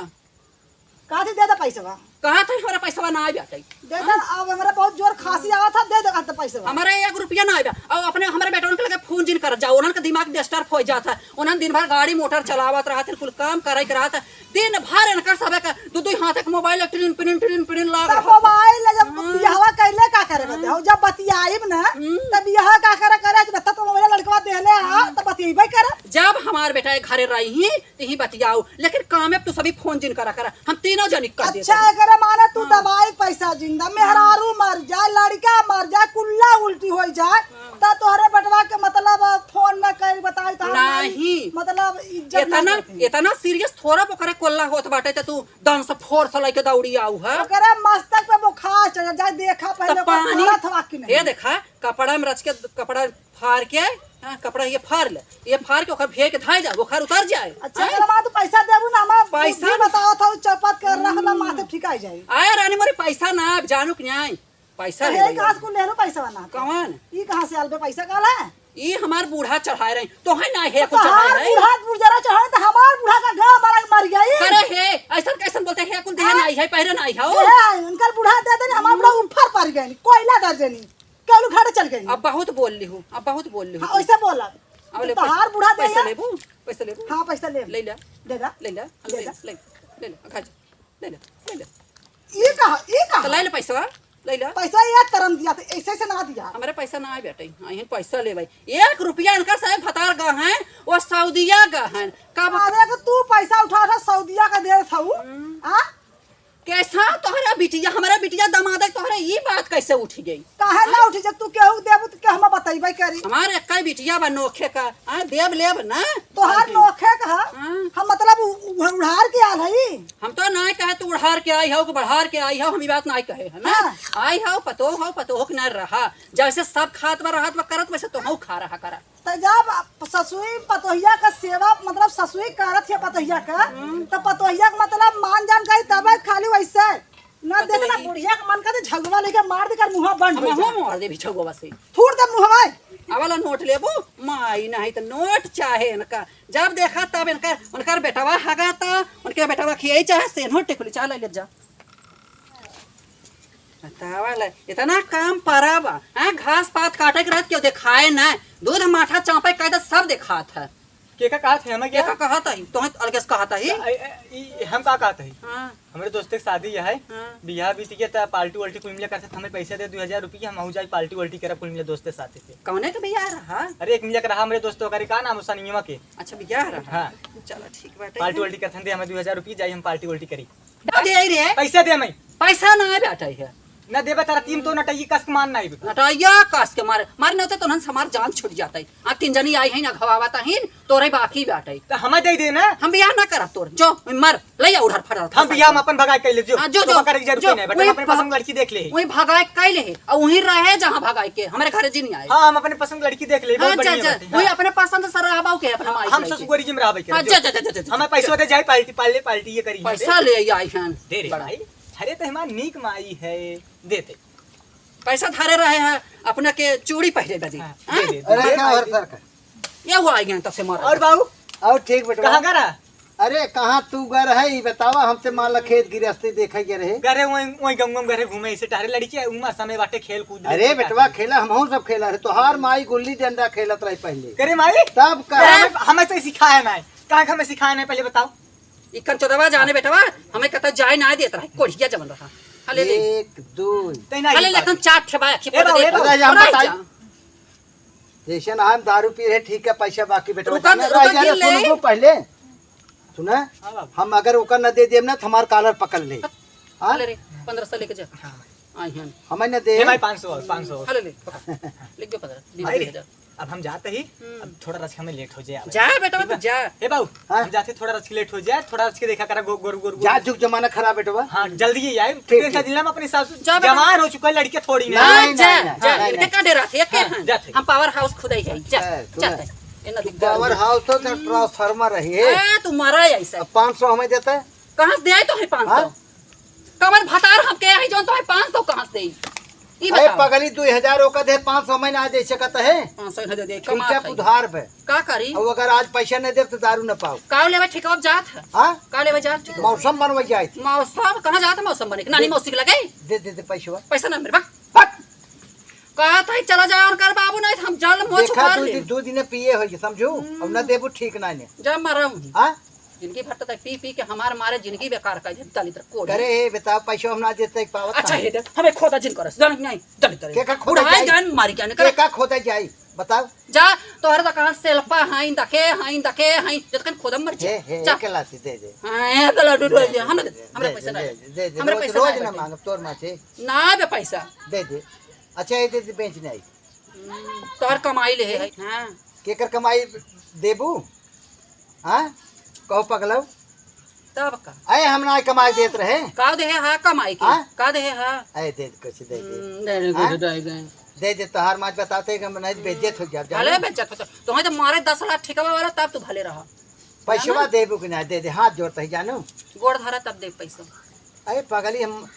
काती दे दे पैसवा। कहा था हमारा पैसवा ना आवे, आते। दे दे, अब हमारा बहुत जोर खांसी आवा था, दे दे काती पैसवा। हमारा एक रुपया ना आवे। अब अपने, हमारे बेटवन के लगे फोन जिन कर जाओ, उन्हन के दिमाग डिस्टर्ब हो जात है। उन्हन दिन भर गाड़ी मोटर चलावत रहत है, कुल काम करे के रहत है। दिन भर इनकर सबे के दू दू हाथ के मोबाइल टिरिन पिरिन, टिरिन पिरिन लाग तो रहत है। मोबाइल जब हम्म। बियाहवा कैले का करे बदे? हम्म। हो जब बतियाइब ना, हम्म। तब बियाह का करे करे, जब तक मोबाइल लड़कवा देले आ, हम्म। तब बतियाइबे करे। जब हमार बेटा घरे रही, तिही बतियाओ, लेकिन कामे तू सभी फोन जिन करा करा, हम तीनों जनी कर देते अच्छा, हैं। एकरे माने तू हाँ। दवाई पैसा जिंदा, मेहरारू मर जाए, लड़का मर जाए, कुल्ला उल्टी हो जाए, हाँ। त तोहरे बेटवा के मतलब फोन में कई बताई त हम नहीं। मतलब इज्जत ना इतना, करते हैं। इतना सीरियस थोड़ा ओकरे कोल्ला होत बाटे त तू दंस फोर्स लेके दौड़ी आऊ है। ओकरे मस्तक पे बुखार चढ़ जाए, देखा त पहले ओकर पानी, पड़त हवा कि नहीं। ये देखा, कपड़ा में रच के, कपड़ा फाड़ के, हाँ, कपड़ा ये फाड़ ले, ये फाड़ के ओकर फेंक के धाय जा, बुखार उतर जाए। अच्छा, हैं? एकरा बाद तू पैसा देबू ना, हमार पैसा बुद्धि ना। बताओ था, चौपट कर रख ना, हम्म। माथे ठिकाई जाए। आए रानी मोरे पैसा ना, अब जानू कि नहीं, पैसा अरे, ले ले। कहाँ से कुल ले लो पैसा ना? कौन? ई कहाँ से आल बे पैसा काला है? ई हमार बूढ़ा चढ़ाए रहे, तो है ना है कुल चढ़ाए तोहार रहे। बूढ़ा बुढ़ जरा चढ़ाए तो हमार बूढ़ा का गाँव मारा के मर गई। अरे हे, ऐसा कैसन बोलते हैं, कुल देह ए? नहीं है, पहरे नहीं है। ए, उनकर बूढ़ा दे देनी, हमार बूढ़ा हम्म। उफर पड़ गए, कोयला दर्जनी। कौन घर चल गई? अब बहुत बोल ली हूँ, अब बहुत बोल ली हूँ। हाँ, वैसे बोला। अब ले तोहार पैसा, बूढ़ा दे पैसा है। लेबू, पैसा लेबू। हाँ, पैसा ले। ले ले, दे दा। ले ले, ले ले, ले ले। ले ले, ले ले, ले ले, ले ले। ये कहा, ये कहा? तो ले ले पैसा, ले ले। पैसा ये तरम दिया था, ऐसे ऐसे ना दिया। हमारे पैसा ना आए बेटे, हाँ, यहीं पैसा ले भाई। एक रुपया इनका से भतार गा हैं, वो सऊदिया गा हैं। का ब- अरे तो तू पैसा उठा उठा सऊदिया का दे था वो, हम्म। हाँ? कैसा तोहरा बिटिया, हमारा बिटिया दमाद है, तोहरा ई बात कैसे उठ गई? काहे ना उठी? जब तू केहू के देबू तो केहू हम बतैबे करी। हमारे एक्का बिटिया बा नोखे का, हाँ, देब लेब ना। तोहार नोखे का, हाँ। हम मतलब उ-, उ-, उड़ार के आल हई। हम तो ना कहे तू उड़ार के आई हो कि बढ़ार के आई हो, हम ई बात ना कहे है ना। हाँ। आई हो, पतोह हो, पतोह के ना रहा। जैसे सब खात बा, रहत बा, करत वैसे तोहू खा रहा करा। त जब ससुई पतोहिया का सेवा, मतलब ससुई करत है पतोहिया का, हम्म। त पतोहिया का मतलब मान जान गई तब खाली वैसे। ना देख ना पतोही। बुढ़िया का मन का तो झगवा लेके मार दे कर मुँह बंद हो हम जाए। मार दे भी झगवा से। थूर दे मुँह में। अब वाला नोट लेबो, माई नहीं तो नोट चाहे इनका। जब देखा तब इनकर, उनकर बेटवा हगाता, उनके बेटवा खियाई चाहे सेन्हो टिकुली चाहे ले जा। बतावा ले, इतना काम परा बा, हैं? घास पात काटे के रहत केहू देखाए ना, दूध माठा चापे के कायदा सब देखात है। के का कहत है, हमें के क्या? का कहत है? तोहे अलगे से कहत है? ए, ए, ई हम का कहत है? हाँ। हमरे दोस्ते के शादी है, हाँ। बियाह बीत गया, त पार्टी वार्टी कुल मिला करते, हमें पैसा दे दो हजार रुपया, हम आहू जाई पार्टी वार्टी करब कुल मिला दोस्ते साथे से। कौने के बियाह रहा? अरे एक मिला के रहा हमरे दोस्तों का, का नाम है, सनियवा के। अच्छा, बियाह रहा? हाँ। चलो ठीक बाटे। पार्टी वार्टी करते, दे हमें दो हजार रुपया, जाई हम पार्टी वार्टी करी। ना दे आई रे। पैसा दे हमें। पैसा ना बाटे है। ना देबे तारा तीन तो नटैया कस के मार ना आइबे। नटैया कस के मारे, मारे ना होते तो नन से हमार जान छूट जाता है। आ तीन जनी आई है ना घवावत है, तोरे बाकी बाटे। तो हमें दे दे ना। हम बियाह ना करब तोर, जो मर, ले आ उधर फटाफट हम बियाह में अपन भगाई कैले जो। हाँ, जो, तो जो, करे के जरूरत जो, नहीं, बेटा, वही हम अपने भग-, पसंद लड़की देख ले। वही भगाई कैले है, और वही रहे जहाँ भगाई के, हमारे घर जी नहीं आए। हाँ, हम अपने पसंद लड़की देख ले, हाँ, बहुत जा, बढ़िया जा, बात है, वही हाँ। अपने पसंद से रहबाऊ के, अपना माई हम के। ससुर जी में रहबे हाँ, करे, जा, जो। जा, जा, जा, जा, हमें जा। पैसा दे जाए, पार्टी, पार्टी, पार्टी ये करी। पैसा ले आई हन। दे रे बड़ा। भाई। अरे, तो हमार नीक माई है, देते। पैसा धरे रहे हैं, अपना के चूड़ी पहने बदी। हाँ, हाँ? दे दे, अरे, दे क्या भाई, हर दे। सर का? ये हुआ आ गया तब से मरा। और बाबू? और ठीक बेटवा। कहाँ का रहा? अरे, कहाँ तू गर है, ई बतावा हमसे, मान ला खेत गिरस्ती देखे के रहे। घरे वहीं, वहीं गंगम घरे घूमे, इसे टहरे लड़की है, उमा समय बाटे खेल कूद ले, अरे बेटवा, खेला, हमहू सब खेला रहे। तोहार माई गुल्ली डंडा खेलत रही पहले। करे माई? तब का? अरे, हमें, हमें से सिखाया ना है। कहाँ का हमें सिखाया ना है, पहले बताओ। ई कंचोदवा जाने बेटवा, हमें कहता जाए ना देत रहा, कोढ़िया जवन रहा। हाँ, ले ले। एक, दो। तै ना हाँ, ले ये ले, बात। तुम चार ठे बा, अखी ए बाबू, पकड़ ए दे। बाबू। दादा, हम बताई। जा। जैसे ना हम दारू पी रहे, ठीक है, पैसा बाकी बेटवा। रुका, जाने रुका, रह जा रे, गिन ले। सुन, सुन पहले। सुना? हाँ बाबू। हम अगर ओकर न दे देब ना, तो हमार कालर पकड़ ले। हाँ? ले रे, पन्द्रह सौ लेके जा। हाँ। आई हन। हमें न दे। ए भाई, पाँच सौ और, पाँच सौ और। हाँ, ले ले, पकड़। लिख दो पन्द्रह, बीस, भाई, बीस हजार। अब हम जाते ही, हम्म। अब थोड़ा रच के हमें लेट हो जाए। जा बेटा, ठीक बा? तू जा। ए बाबू, हाँ? हम जाते, थोड़ा रच के लेट हो जाए, थोड़ा रच के देखा करा गो-, गोरू, गोरू, जा, गोरू। जुग जमाना खराब बेटवा। हाँ, जल्दी ही आए। ठीक, tension ठीक। दिला, हम अपने हिसाब से जा बेटा। जवान हो चुका है, लड़के थोड़ी ना। नहीं, जा, नहीं, जा, नहीं, इनके नहीं। का डरात है, ये के हाँ, हैं? जाते। हम power house खुद ही है, जा, ए, सुना। जाते। ये ना तू दिक्कत power है। House हो तो transformer रही है। ए, तू मरा ऐसा। अब पाँच सौ हमें देता है। कहाँ से दे आए तो है पाँच सौ? हाँ? कमर भतार हम के है जौन तो है पाँच सौ कहाँ से दे? ई अरे बताओ। पगली, दो हजार ओका दे, पाँच सौ महीना दे सकत है। पाँच सौ ना दे, कमात चुपचाप है। उधार पे। का करी? अब अगर आज पैसा नहीं दे तो दारू न पाओ। का लेवे ठिकाव जात है? हाँ? का लेवे जात ठिकाव? मौसम बनवे जाए थी। मौसम कहाँ जात है मौसम बने? नानी दे, मौसी के लगे? दे, दे, दे पैसवा। पैसा ना मेरे बा। बक। कहा था चला जाए और कर बाबू नहीं तो हम जल मोछ देखा उखाड़ दो ले। दिन, दो दिन पिए हो समझू। हम्म। अब ना देबू ठीक ना ने। जा मरा हूँ। हाँ? जिनकी भट्टा तक पी पी के हमार मारे जिनकी बेकार कर दे, दलिद्र कोढ़ी। करे हे, बताओ, पैसो हम ना देते, पावत अच्छा, ना। हे दे, हमें खोदा जिन करस, जान कि नहीं, दलिद्र। के का खोदा बुढ़ाई जाई? जान मारी क्या के निकल? का खोदा जाई? बताओ। जा, तोहरे तो कहाँ सेल्फा हाइन दके, हाइन दके, हाइन, जतकन खोदा मर जा। हे, हे, जा। एक लाती दे दे। हाँ, एक लाती दे दे, दे, हम ना दे, दे, हमरा दे, पैसा दे, ना दे, दे, दे, हमरा रोज, पैसा रोज ना ना बेटे। मांगब तोर माँ से। ना बे पैसा। दे दे। अच्छा, ये दे दे, बेच नहीं आई। हम्म, तोहर कमाई ले है। हाँ। केकर कमाई देबू? हाँ? कहो पगलऊ। तब का? अरे हम ना कमाई देत रहे। का दे है, हाँ, कमाई के? हाँ? का दे है, हाँ? अरे दे दे, कुछ दे दे। हम्म, दे दे, हाँ? कुछ दे दे। दे दे, तोहार माँ बताते कि हम नहीं बेइज्जत हो जाब, भले जानो? बेइज्जत हो जाब। तोहे तो मारे दस लाख ठेकवा वाला, तब तू भले रहा। पैसवा जानो? देबू कि ना? दे दे, हाथ जोड़ते ही जानो। गोड़ धरा तब दे पैसा। अरे पगली, हम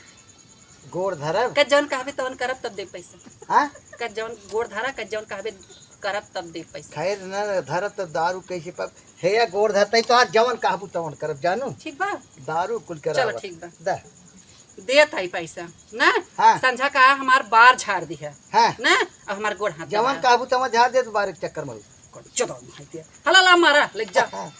गोड़ धरब। का जौन कहबे तवन करब तब दे पैसा। हाँ? का जौन गोड़ धरा, का जौन कहबे करब तब दे पैसा। खैर न धरब त दारू कैसे पाब? हे या गोड़ धरतई तो आज जवन कहबू तवन करब जानू। ठीक बा? दारू कुल चलो करावत। ठीक बा। दा। देत आई पैसा, ना? हाँ। संझा का हमार बार झाड़ दी है। हाँ। ना? अब हमार गोड़ हाथ जवन दबा। कहबू तवन झाड़ देत बार एक चक्कर में। चलो, भाई के। हला ला मारा, ले जा। हाँ।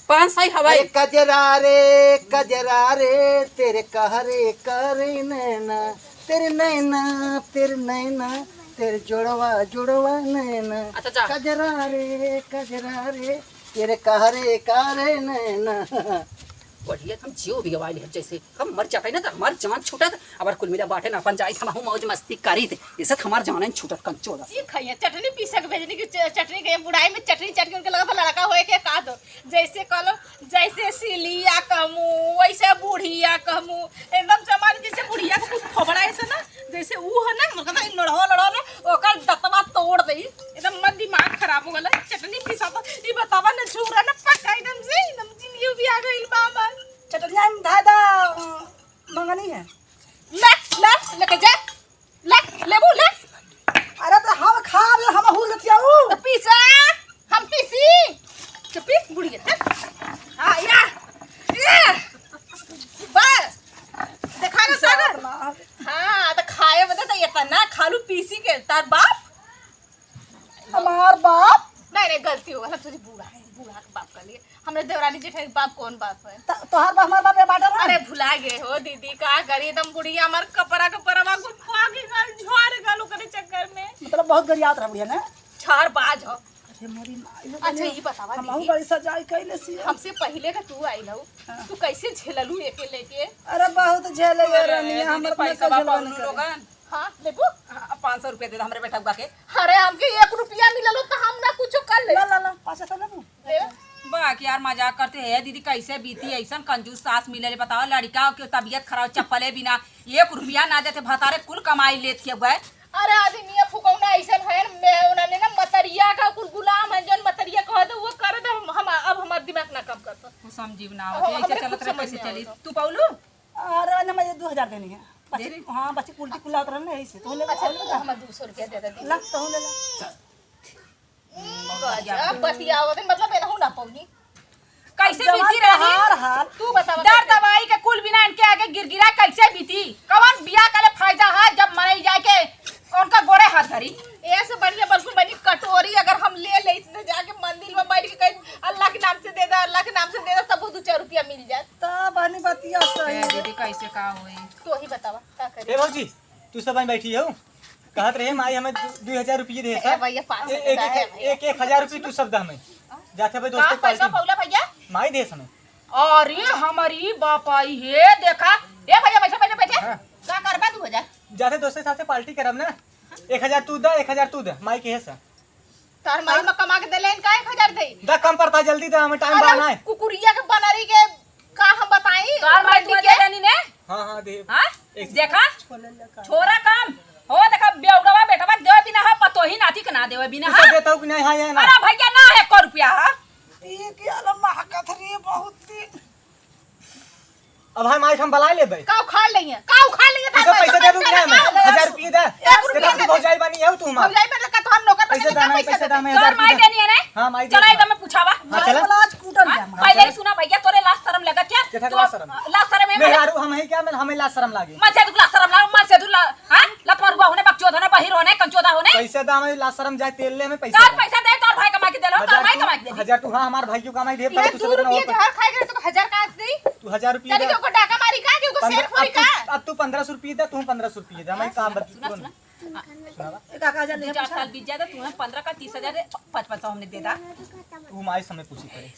पाँच सौ ही हवाई। अरे कजरा रे, कजरा रे, तेरे कहरे करे नैना, तेरे नैना, तेरे नैना, तेरे जोड़वा, जोड़वा नैना। अच्छा, जा। कजरा रे, कजरा रे, तेरे कहरे करे नैना। बढ़िया, हम जियो भी गवाई लेब, जैसे हम मर जाते ना, तो हमार जान छूटत, अब कुल मिला बाटे ना, अपन जाई, हम मौज मस्ती करी थे, इसे तो हमार जान छूटत, कंचोदा। ई खइया, चटनी पीसे के भेजनी कि च-, चटनी के बुढ़ाई में चटनी चट के उनके लगा लड़का होए के का दो। जैसे कहलो, जैसे सिलिया कहमू, वैसे बुढ़िया कहमू। एकदम से हमारे जैसे बुढ़िया को कुछ खोबड़ा ऐसे ना, जैसे ऊ है ना, मतलब ई लड़वा लड़वा ना, ओकर दतवा तोड़ दे। एकदम मन दिमाग खराब हो गला। चटनी पीसा तो ई बतावा ना, झूरा ना पक्का एकदम से, एकदम जिंदगी भी आ गइल बा हमार। चटनिया में धादा, अ, मंगनी है। ले, ले, लेके जा। ले, लेबू, ले। अरे तो हम खा ले, हम हूर गतियाऊ। तो पीसा, हम पीसी। तो पीस बुढ़िया, चल। हाँ, या। ये। बस। देखा ना सागर? अपना। हाँ, बाप? हमार बाप? नहीं, नहीं, गलती हो गल, हम सोची बूढ़ा है, बूढ़ा के बाप कहलिए। हमरे देवरानी जेठानी के बाप कौन बाप है? त-, तोहार बाप, हमार बाप, ये बात है ना? अरे, भुला गए हो दीदी, का करी, एकदम बुढ़िया हमार कपड़ा, कपड़ा कुल फाड़ गल, झड़ गल ओकरे चक्कर में। मतलब, बहुत गरियात रहा बुढ़िया ना? चार बाज हो। अरे, मोरी माई हो अच्छा, गई। ये बतावा हमहू दीदी, बड़ी सजाई कैले सी। हमसे पहिले का तू आइल हऊ, हाँ। तू कैसे झेललू एके लेके? अरे, बहुत झेले ये अरे, रनिया, दीदी, हमर पैसा झेलबा बा पौलू नहीं करे। लोगन। हाँ, लेबू? हाँ, पाँच सौ रुपया दे दे हमरे बेटउआ के। अरे, हमके एक रुपया मिलल हो, त हम ना कुछो कर ले। ला, ला, ला, पाँच सौ लेबू? ले। बा, कि यार, मजाक करते हैं दीदी, कैसे बीती ऐसन कंजूस सास मिले ले, बताओ, लड़का के तबीयत खराब, चप्पले बिना, एक रुपया ना देते, भतारे कुल कमाई लेत के हुए। अरे, आदमी ये फुकौना ऐसन है, मैं उन्होंने ना मतरिया का कुल गुलाम है, जौन मतरिया कह दे, वो कर दे, हम, हम, अब हमार दिमाग ना काम करता। कुछ समझी ना हो, हो, ऐसे हमरे चलत कुछ रहे, समझ कैसे में चली? आवत। तू पौलू? अरे, ना, मैं ये दो हजार देनी है। बच्ची, दे रही? हाँ, बच्ची उल्टी कुल्ला उतरल ना, ऐसे। तू ले, अच्छा, ले, तू ले। हमार दो सौ रुपया दे दे, दे। ला, तू ले ला। गजब बतियावत है, मतलब, एनहू ना पौनी। कैसे जवान बीती रही? तोहार हाल। तू बतावा दर कैसे? दवाई के कुल बिना इनके आगे गिरगिरा कैसे बीती? कवन बियाह करे फायदा है जब मरई जाए के उनका गोड़े हाथ धरी? ऐसे बढ़िया बल्कि बनी कटोरी अगर हम ले ले इतने जाके मंदिर में बैठ के कहीं अल्लाह के नाम से दे दे, अल्लाह के नाम से दे दे, तब वो दो चार रुपया मिल जाए। तब बनी बतिया सही ए है। दीदी, कैसे का होई? तो ही बतावा, का करे? ए भौजी, तू सब बैठी हो? कहत रहे, "माई हमें दु-, दुई हजार रुपये दे ए, सा। भैया, पाँच सौ ए-, एक, रुपया एक, है भैया। एक, एक हजार रुपये तू सब दा हमें।" जाते भाई दोस्त का के पार्टी पैसा में। पौला भैया? माई दे हमें। अरे हमारी बाप आई हे, देखा। ए भैया, बैठा, बैठा, बैठा। हाँ। का करबा दू हजार? जाते दोस्त के साथ पार्टी करब ना, एक हजार तू दा, एक हजार तू दा, माई के है सा। तार माई हाँ। में कमा के देले इनका एक हजार दे। दा कम पड़ता, जल्दी दा, हमें टाइम अरे बा ना है। कुकुरिया के बनरी के का हम बताई? तोहर माई तू दे देनी ने? हाँ, हाँ, दे। हाँ? एक देखा? छोरा काम। हो देखा, बेउड़वा बेटवा देवे बिना है, पतोही नाती के ना देवे बिना तू सब है? देता हूँ कि नहीं, हाँ, ये ना। अरे भैया, ना है एको रुपया है। ई के अला महकत रे बहुत दिन। अब हम आई, हम बलाए लेबे। का उखाड़ लेइए? का उखाड़ लेइए? तू सब पैसा दे दू कि नहीं हमें? हजार रुपये दे। एक रुपया तेरा दे। भौजाई बनी है तू हमार। भौजाई मतलब का तोहर नोकर पैसा बनी, दे ना, हमें पैसा पैसा दे, दे। हमें तोहर हजार रुपये माई दे। देनी है ने? हाँ, माई चला देनी है। एकदम में पूछावा। हाँ, चला। बोला आज कूटल हाँ? गया हमारा। पहले ही सुना भैया, तोरे लाज शरम लगा क्या? क्या तू लाज शरम? लाज शरम है? मेहरारू हम है क्या? मैं, हमें लाज शरम लागे। मन से दुख लाज शरम लाग, मन से दुख लाज, हाँ? लतमरुआ होने, बकचोद होने, बहिर होने, कंचोदा होने। पैसा दे, हमें लाज शरम जाए, तेल ले, हमें पैसा काल दे। पैसा दे, तोर भाई कमा के देलो, तोर हजार भाई तू, कमा के देलो। हजार तू, हाँ, हमार भाई क्यों कमाई दे, ये तब तू दू सब रुपये इतना जहर खाए के तो हजार का दी। तू हजार रुपये यानी दे। कि ओकर डाका मारी का, कि ओकर अब, शेर फोड़ी अब तू, का? अब तू पन्द्रह सौ रुपये दे, तू पन्द्रह सौ रुपये दे, हमारे काम बता, सुना, सुना। सुनावा। एक आका हजार दो ले चार पूछा। साल बीत जाए तो तुम्हें पन्द्रह का तीस हजार दे, पाँच पाँच सौ हमने दे दा। वो माई समय पूछी करे।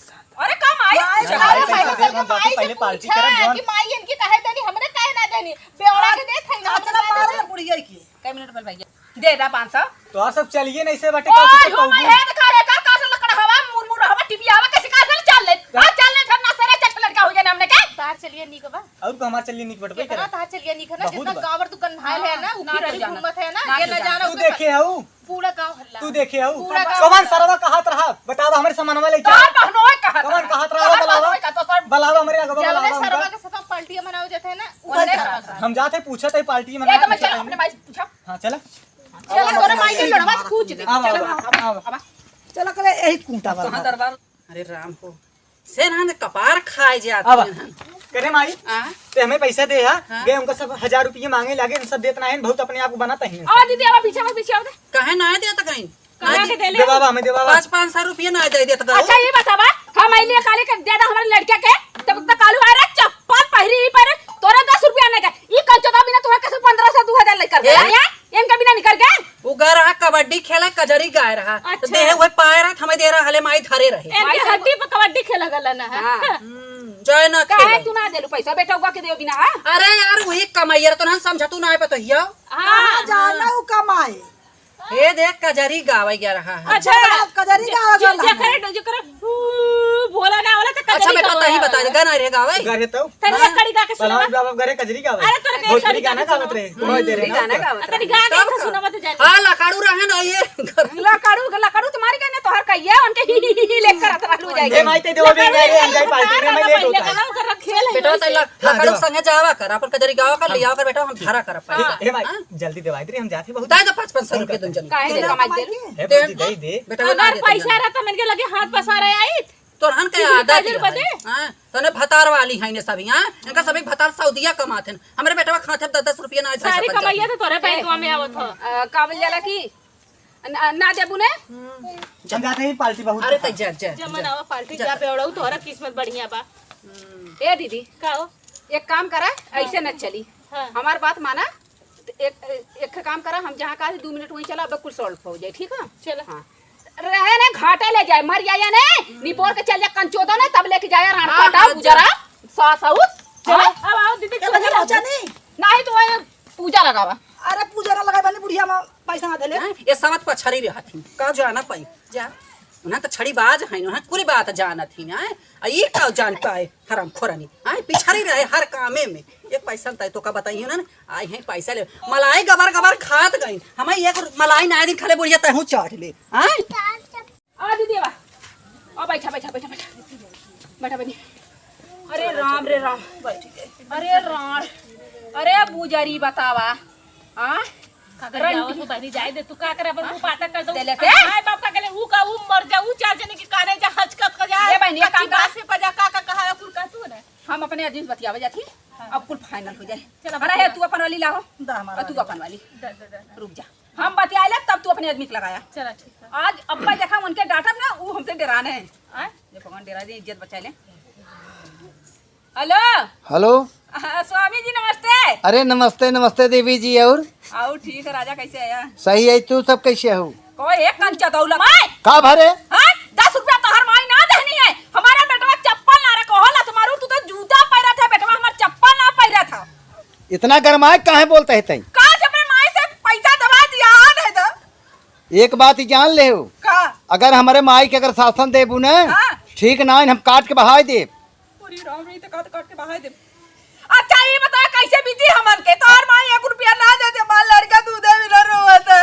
अरे का माई? माई, अच्छा, माई, माई, पैसा दे, हम जाके माई से पहले पार्टी पूछा करब, जौन कि माई इनकी काहे देनी, हमरे काहे ना देनी? बेवड़ा के देत है ना, हाँ, चला, हमरे मारो ना बुढ़िया की। कै मिनट बोल भैया। दे दा पाँच सौ। तो आप सब चलिए नहीं से बाटे, ओए, का कुछ हो कहूँ? मैं है, देखा है, का, का से लकड़ हवा, मुर, मुर हवा, टीवी हवा, कैसे का से चल ले? हाँ? हाँ, चल ले, फिर ना सरे चट लड़का हो जाने हमने के। तार चलिए नीक बा। और को हमार चलिए नीक बटबे केतना करे। तार चलिए नीक है ना, बहुत जितना बा। गाँव भर तू गन्हायल है ना, हाँ, उ ना फिर तो अभी जाना। घूमत है ना, ना ये तो ना जाना। जाना, तू उ देखे हऊ? पूरा गाँव हल्ला। तू देखे हऊ? पूरा गाँव कवन हल्ला। सरवा कहात रहा? बतावा, हमरे सामानवा ले जा। तोर बहनोई कहात कवन रहा। कहात रहा? तोर बलावा। बहनोई कहात रहा। बलावा, हमरे आगे जवने बलावा सरवा हमका। के साथ पार्टी मनाओ जाते है ना, उहे उहे सरवा सरवा। कहात रहा। हम जाते पूछत है पार्टी ए, मनाओ तो मैं जाते चल है। अपने माई से पूछा। हाँ, चला। चला, तोरे माई के लड़वा से पूछ दे। आवा, चला, आवा, आवा। आवा। चला, करे यही कूटा वाला। कहाँ दरबार? अरे राम हो, से ना ने कपार खाए जात आवा। हैं। करे माई, आ? ते हमें पैसा दे हा, हाँ? गए उनका सब हजार रुपये मांगे लागे, हम सब देत ना है, बहुत अपने आप को बनाता है। आवा दीदी, आवा पीछे, आवा पीछे, आवा दे। काहे ना देत कहीं? कहाँ ना के दे-, देले? देवावा, हमें देवावा। पाँच, पाँच सौ रुपये ना दे देत गए। अच्छा, ये बतावा, हम आइले काले के दे दा हमारे लड़के के, तब तक कालू आ रहा, चप्पल पहिरी ही पर, तोरा दस रुपया नहीं का, ई कंचोदा बिना तोरा कैसे पन्द्रह सौ, दो हजार लेकर गया, ए? यार? इनका बिना निकल गए? वो गा रहा कबड्डी खेला, कजरी गाय रहा। तो अच्छा। देहे हुए पाए रहा, हमें दे रहा, हले माई धरे रहे। इनके हड्डी पर कबड्डी खेला गला ना है। हाँ। हम्म, जय ना काहे खेले। तू ना देलू पैसा, बेटा उगा के देव बिना, हाँ? अरे यार, वही कमाइए, तो ना समझा तू ना है पतोहिया। हाँ। कहाँ जाना वो कमाए? ये देख, कजरी गावे गया रहा है। अच्छा, अच्छा, कजरी जे-, गावे जे-, गया रहा है। जेकरे, जेकरे, ऊ, बोला ना वाला तो अच्छा, कजरी बेटा, गावे तही वाला। बता दे, गाना रे गावे। गा रहे तो? तनी एक कड़ी गा के सुनावा। बाबा घरे कजरी गावे। अरे, तोरे के भोजपुरी कजरी गाना गा के गावत रहे। सुनावा। भोजपुरी हम्म, गाना गाना गावत गावत रहे। तनी गा के तब सुनावा तो जाने। हाँ, लकाड़ू रहे ना ये। लकाड़ू, लकाड़ू तुम्हारी कहने तोहर कहिए, उनके ही, ही, ही, ही लेकर करत रहलू जाएगी। ए माई, ते देवा भी लकाड़ू नहीं रे, हम जाई पार्टी में, मैं लेट होता है। लकाड़ू कर रखेल है बेटा, ना तैला इसे। हाँ, लकड़ू देवा। संगे जावा कर, अपन कजरी गावा कर, लियावा कर बेटा, हम धारा कर पैसा। ए माई, हाँ? जल्दी देवाई दे, हम जाते बहुत। दे दो पाँच पाँच सौ रुपये तुम जन। काहे दे दे, कमाई दे। ए दे। बाबूजी, दे दे। बेटा, अगर ना दे पैसा दे। रहता, मैंने के लगे हाथ पसारे आई, तोरहन के आदत काजल है। बदे? हाँ, तोने भतार वाली है ने सभी, हाँ? इनका सभी भतार सऊदिया कमात हैं। हमरे बेटवा खाते दस दस रुपया ना, सारी कमैया तो तोरे बैंकवा में आवत हो। अ, का बोल जाला कि ना, ना देबू ने? हम जाते ही पार्टी बहुत अरे, तै जा, जा, जमन जा। आवा पार्टी जा। जा, बेवड़ऊ, तोहरा किस्मत बढ़िया बा। ए दीदी, का हो? एक काम करा, हाँ। ऐसे न चली। हाँ। हमार बात माना, एक, एक काम करा, हम जहाँ कहा दू मिनट वहीं चला, अब कुल सॉल्व हो जाए, ठीक है? चला। हाँ। रहे ने घाटे ले जाए, मर जाए ने, निपोर के चल जा कंचोदा ने, तब लेके जाए राण हाँ, काटा, हाँ, बुजरा, जा। सास आउस। चला। हाँ? अब आओ दीदी, चला, चला। पूजा नहीं। नहीं तो वही पूजा लगावा। अरे पूजा ना लगाए, बनी बुढ़िया में पैसा ना देले। हाँ, ये सवत पछरी रहत ही, का जाना पाई, जा। उन्हें तो छड़ी बाज है, उन्हें पूरी बात जानत ही, हैं? आ ये का जान पाए, हराम खोरनी, हैं? पिछरी रहे हर कामे में, एक पैसा तय तो का बताइए ना, आई है पैसा ले, मलाई गबर गबर खात गई, हमें एक मलाई ना दिन खाले बुढ़िया तहूँ चाट ले, हैं? आ दीदी बा, आ बैठा, बैठा, बैठा, बैठा, बैठा बनी। अरे राम रे राम, बैठ गए। अरे राम, अरे बुजरी बतावा, आ? का करे जावत हो बहनी, जाए दे, तू का करे, अपन मुंह पाटा कर दो। देले से? माय बाप का कहले, ऊ का, ऊ मर जा, ऊ चार जने की काने जा, हचकत का जा, ये बहनी, एक काम कच्ची करा। बात से पजा, का, का कहा, कुल का तू ना। हम अपने आदमी से बतियावे जाथी, हाँ। अब कुल फाइनल हो जाए। चला, अरे बतिया। हे, तू अपन वाली लाओ, दा हमार और तू वाली। अपन वाली। दा, दा, दा, दा। रुक जा, हम बतियाए ले, तब तू अपने आदमी के लगाया। चला, ठीक है। आज अब्बा देखा उनके डांटब ना, ऊ हमसे डराने हैं। आय? देखो, कौन डरा दे, इज्जत बचाए ले। हेलो। हेलो। हाँ, स्वामी जी नमस्ते। अरे नमस्ते, नमस्ते देवी जी, और? और ठीक है राजा, कैसे आया? सही है, तू सब कैसे हो? कोई एक कंचा दौलत। माय! का भरे? हाँ? दस रुपया तोहर माई ना देहनी है। हमारा बेटवा चप्पल ना रखो हो, लत मारू, तू तो जूता पैरा था, बेटवा हमार चप्पल ना पैरा था। इतना गरमाए काहे बोलते है तई? का जब अपने माई से पैसा दबा दिया, आ नहीं तो। एक बात ही जान ले हो। का? अगर हमारे माई के अगर शासन देबू ना, हाँ। ठीक ना, हम काट के बहाए देब। पूरी राम रही तो काट काट के बहाए देब। अच्छा, ये बता कैसे बीती हमन के? तोहर माई एक रुपया ना दे दे, मार लड़का दूधे बिना रोवत है।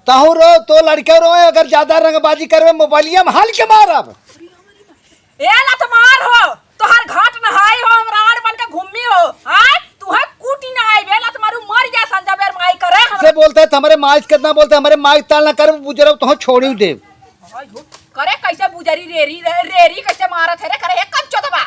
तहु रो, तो लड़के रो, अगर ज्यादा रंगबाजी करबे, मोबाइलिया में हाल के मारब। ए लत मार हो, तोहर घाट नहाई हो, हम रावण बन के घूमी हो, हाँ? तू है कूटी ना आई बे, लत मारू मर जा संजा बेर माई करे हम। से बोलते हैं, हमारे माई से कितना बोलते हैं, हमारे माई ताल ना कर, बुजरब तो छोड़ी देब। हाय हो, करे कैसे बुजरी रेरी, रे-, रेरी कैसे मारत है रे, करे हे कंचोदवा।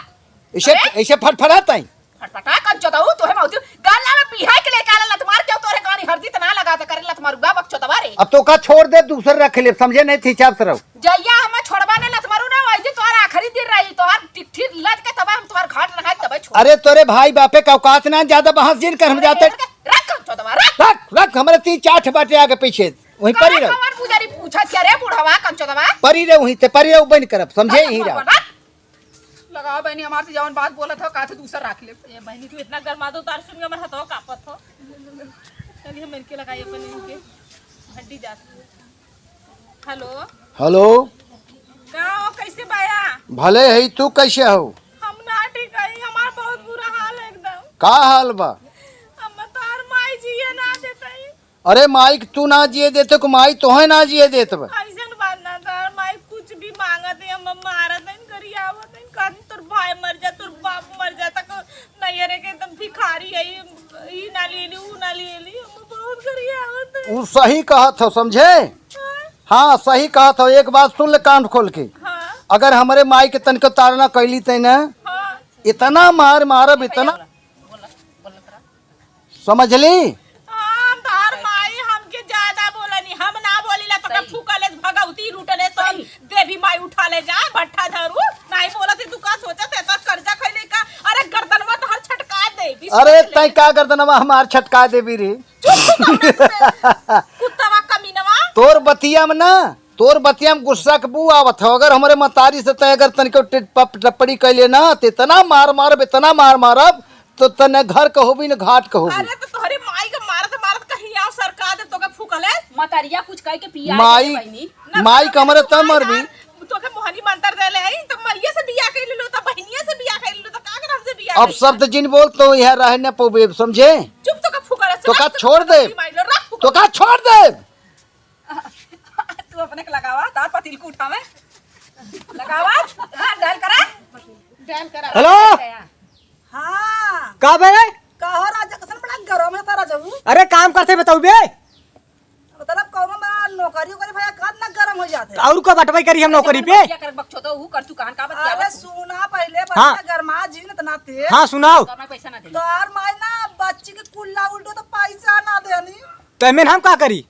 इसे, अरे? इसे फटफटात है। फटफटा कंचोदऊ, तोहे मौती गाला में पिहाई के लेके आला लत मार के, तोरे गानी हरदी तना लगा त करे लत मारूगा बकचोदवा रे। अब तो का छोड़ दे, दूसर रख ले, समझे नहीं थी चाप सरऊ। जइया हमें छोड़बा ने लत मारू ना, वही दिन तोहर आखिरी दिन रही, तोहर टिट्ठी लत के तबा हम तोहर घाट नहाई तबे छोड़। अरे तोरे भाई बापे का औकात ना, ज्यादा बहस जिन कर हम जाते। रख कंचोदवा, रख। रख, रख, हमारे तीन चार ठे बाटे आगे पीछे, वहीं परी रहो। कौन पुजारी पूछा क्या रे बुढ़वा कंचोदवा? परी रहो वहीं ते, परी रहो, बंद करब, समझे यहीं रहो। रख। लगाओ बहनी, हमार से जवन बात बोलत हो, का थे दूसर राख ले। ए बहनी, तू इतना गरमा दो, तार सुन के हमार हथवा कांपत हो। चलिए, हम इनके लगाई अपन इनके हड्डी जात। हेलो। हेलो। का हो, कैसे बाया? भले है, तू कैसे हो? हम ना ठीक है, हमार बहुत बुरा हाल है एकदम। का हाल बा? हम तार माई जिए ना देते। अरे माई के तू ना जिए देते को माई तोहे ना जिए देत बा। ऐसन बात ना, तार माई कुछ भी मांगत है, हम मारत है, गरियावत है, कहत तोर भाई मर जा, तोर बाप मर जा, तक नैहरे के एकदम भिखारी है, ई ना ले ली, ऊ ना ले ली, हम बहुत गरियावत है। ऊ सही कहत हो, समझे? हाँ। हाँ, सही कहत हो। एक बात सुन ले कान खोल के। हाँ। अगर हमरे माई के तनिको ताड़ना कैली तै ना, हाँ। इतना मार मारब, इतना। समझली? हम तोहार माई हमके ज्यादा बोलनी, हम ना बोलीला तो का सही। फूकले भगवती लूटले तो सही। देवी माई उठा ले जा, भट्ठा झाड़ू, नहीं बोलत ही तू का सोचत है, तो कर्जा खैले का, अरे गर्दनवा तोहार छटका दे, बिस्कुट अरे ले। तै का गर्दनवा हमार छटका देबी रे? चुप तू कौन है तू? कुत्तवा कमीनवा। तोर बतिया में ना, तोर बतिया में गुस्सा के बू आवत हो। अगर हमरे मतारी से तै अगर तनिको टिप-, टप-, टप्पड़ी कैले ना, तो इतना मार मारब, इतना मार मारब, तो तने घर कहबी न घाट कहबी। अरे तो तोहरे माई के मारत मारत कहीं आओ सरका दे तोके फूकले। मतरिया कुछ कह के पिया माई, दे बहिनी। ना माई तो कमरे तोके तब मरबी। यार, तोके मोहनी मंत्र देले हई, तो मइये से बियाह कर लेलो, तो बहिनिया से बियाह कर लेलो, तो का कर हमसे बियाह अब कर शब्द लेलो? जिन बोल तो यहाँ रह न पबे, समझे? चुप तोके फूकले से तो का रख, छोड़ दे? माई लो, रख फूकले। तो का छोड़ दे? तू अपने के लगावा, तार पतिल को उठावे। लगावा, हाँ, डायल करा। डायल करा। हेलो। हाँ। का बे? का हो राजा, कसन बड़ा गरम है तारा जबू? अरे काम करते बताऊ बे। मतलब कौनो बड़ा नौकरी ओकरी भैया, कद ना गरम हो जा। तो और का बटवाई करी हम नौकरी पे? बकचोदा, ऊ कर तू कहन का बतिया अरे बा तू? सुना पहिले, हाँ। बच्चा गरमा जीन इतना ते। हाँ, सुनाओ। तो मैं पैसा ना दे। तोर माई ना बच्ची के कुल्ला उल्टो तो पैसा ना देनी। तो एमें हम का करी?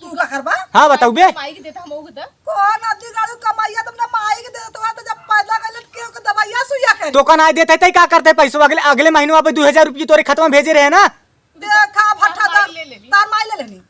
तू का करबा? हाँ, बताऊ बे। माई के देता हम ओके दे। कौन अति गाड़ू कमाइया तुमने माई के देता तो, तो जब पैदा कर लेत के ओके दवाइया सुइया करी। तो का ना देते तै का करते पैसो? अगले, अगले महीनवा पे दो हजार रुपये तोरे खतवा भेजे रहे ना। देखा भट्टा माई दर, ले लेनी। तार माई ले लेनी।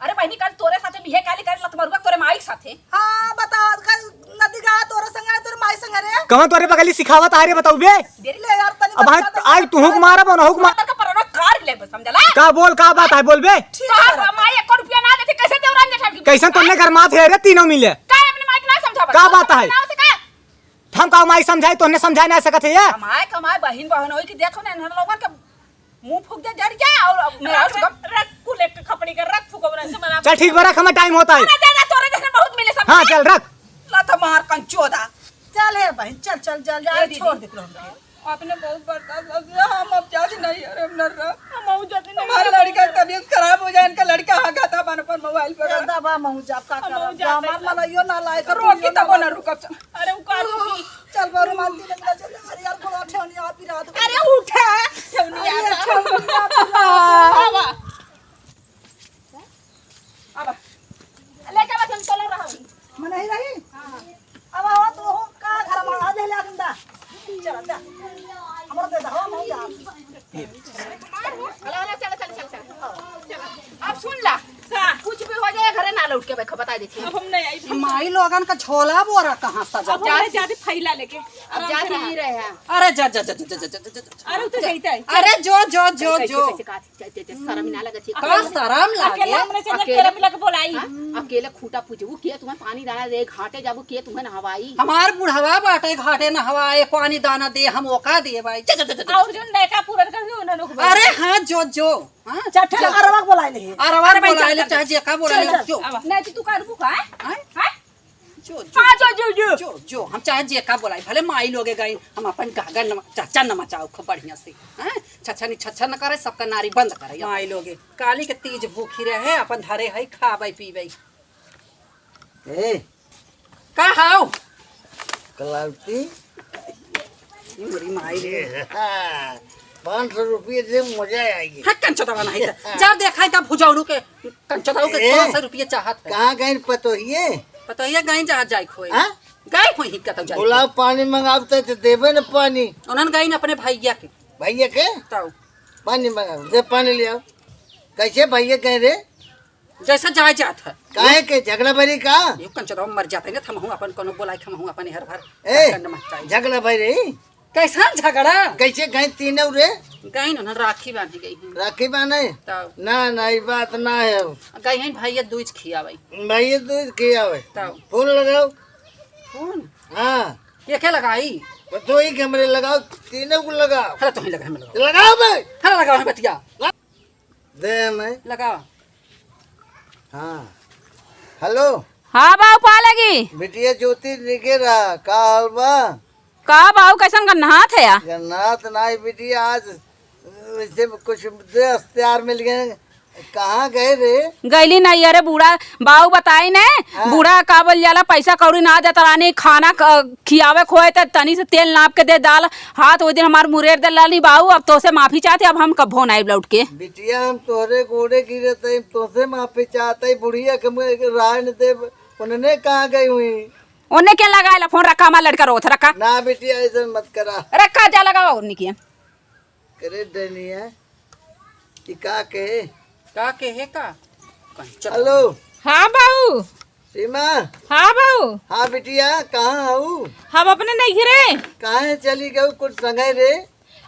अरे बहिनी, कल तोरे साथे बिहे काली करे लतमरुआ तोरे माई के साथे। हाँ, बता, कल नदी गा तोरे संग है, तोरे माई संग रे। कहाँ तोरे बगली सिखावत आ रे, बताऊ बे? देरी ले यार, तनी अब बता हाँ, दे। आज तू हुक मारा, बनो हुक मार। तोर का परनो काट ले बस, समझला? का बोल, का बात है, बोल बे? ठीक तोहार है। माई एको रुपया ना देती, कैसे देवरान जेठान की? कैसन तोन्ने घर मात है रे, तीनों मिले? का अपने माई के ना समझावत? का बात है? ना होते का? हम का माई समझाई, तोन्ने समझाई ना सकत है ये? कमाए, कमाए, बहिन, बहन होई कि देखो ना, इन्हन लोगन के मुंह फूक दे जर जा और अब मेरा रख, रख, रख, कुल एक खपड़ी के रख, फूको बना से मना। चल ठीक बा, रख, हमें टाइम होता है। अरे दे दे, तोरे जैसे बहुत मिले सब। हाँ, चल रख। ला तो मार कंचोदा। चल हे बहन, चल, चल, चल, जा, ए दीदी। छोड़ दे तू हमके। आपने बहुत बर्दाश्त कर लिया, हम अब जाती नहीं, अरे हम न रह। हम अब जाती नहीं। हमारा लड़का की तबीयत खराब हो जाए, इनका लड़का हागा था बन पर मोबाइल पर। ए दबा महू जाब का हम करब? अब जाते हमार हैं। मलाइयो ना लाए, रोकी तब ना रुकब। अरे, उ का रुकी? चल, बारू मानती लग रहा, चल, अरे यार, थोड़ा ठेवनी आप ही रात को। अरे, उठा, ठेवनी अरे, आप। ठेवनी आप ही रात को। आवा। आवा। लेके बस हम चलो रहा। मैं नहीं रही? हाँ। अब आवा, तू हो, का घर में आ, ले, ले, आ, जिंदा। चल, जा। हमरो दे दे, हवा में जा। चला, चला, चला, चला, चला। चला। अब सुन ला, का? कुछ भी हो जाए, घरे ना लौट के बैठो, बता देती हूँ। अब हम नहीं आई। माई लोगन का झोला बोरा कहाँ सजा? अब हम जात नहीं जाते फैला लेके। अब आराम जात से रहा। ही रहे हैं। अरे जा, जा, जा। अरे उ तो जाता है। अरे जो, जो, जो, कैसे, जो। कैसे, का, कैसे, कैसे, शर्म ना लगे थी? का शर्म लागे? अकेला हमने चल के अकेले, अकेला मिला के बोलाई। हाँ? अकेले खूंटा पूजे, वो के तुम्हें पानी दाना दे, घाटे जाबो, के तुम्हें नहवाई? हमार बुढ़वा बाटे, घाटे नहवाए, पानी दाना दे, हम ओका दे भाई। जा, जा, जा, जा, जा। और जो नयका पूरन कर भी उन्होंने को अरे हाँ, जो, जो। हाँ, चट्ठा चल। अरवा के बोलाए ले। अरवा के अरे भाई, बोलाए चल, ले, चल, चाहे चल। जे का बोलाए चल, ले, चल। जो। अब नहीं तो तू का रुकू का, हैं? हैं? हैं? जो, जो, हाँ, जो, जो, जो। जो, जो। हम चाहे जे का बोलाई, भले माई लोगे गई, हम अपन गागर न, चाचा न मचाओ खूब बढ़िया से। हैं? छछा नहीं, छछा न करे, सबका नारी बंद करे। माई लोगे, काली के तीज भूखी रहे, अपन धरे है, खाबे पीबे। ए, का हाव? कलावती? ये मोरी माई रे। पाँच सौ रुपये दे, मजा आएगी। हट, कंचो दबा नहीं था। जा देखा है, तब भुजाउरू के, कंचो दबा के ए, पाँच सौ रुपये चाहत है। कहाँ गए पतोहिए? पतोहिए गए जहाँ जाए खोए। हाँ? गए खोए हिक्का तब जाए बुलाओ, खोए। पानी मंगाओ तो, तो देबे न पानी। उन्होंने गए न अपने भैया के। भैया के? तब। पानी मंगाओ, दे पानी ले आओ। कैसे भैया गए रे? जैसा जाए जात है। काहे के झगड़ा भरी का? यो कंचदवा मर जाते ना, हमहू अपन कोनो बोलाई, हमहू अपन हर भर ए, झगड़ा भरी? कैसा झगड़ा? कैसे गई तीनों रे? गई ना, राखी बांधे गई हूँ। राखी बांधे? तब। ना, ना, ये बात ना है। गई हैं भैया दूज खियावे। भैया दूज खियावे। तब। फोन लगाओ। फोन? हाँ। के के लगाई? तो ही कैमरे लगाओ, तीनों को लगाओ। अरे तो ही लगा, हमें लगाओ। लगाओ बे। अरे लगाओ, बतिया। दे मैं। लगावा। हाँ। हेलो। हाँ बाऊ, पा लगी। बिटिया ज्योति निके रहा, का हाल बा? का बाऊ, कैसन गन्नाथ है या? गन्नाथ नाई बिटिया, आज वैसे कुछ दोस्त यार मिल गए, कहाँ गए रे? गइली नहीं, अरे बूढ़ा बाऊ बताई ने, हाँ। बूढ़ा का बोल जाला, पैसा कौड़ी ना देता रानी, खाना क-, खियावे खोए त तनी से तेल नाप के दे, दाल हाथ। वो दिन हमार मुरेर दे लाली बाऊ, अब तोसे माफी चाहते, अब हम कभो ना आइब लौट के। बिटिया, हम तोहरे गोड़े गिरत हई, तोसे माफी चाहत हई, बुढ़िया के मुँह के राय न देब, उन्हने कहाँ गई हुई? उन्हें के लगाए ला फोन, रखा, हमार लड़का रोत, रखा। ना बिटिया, ऐसे मत करा। रखा, जा लगावा उन्हें के। करे डनिया, ई का कहे? का कहे का? कंचन। हेलो। हाँ बाऊ। सीमा। हाँ बाऊ। हाँ बिटिया, कहाँ हऊ? हम अपने नैहरे। काहे चली गऊ कुछ संगे रे?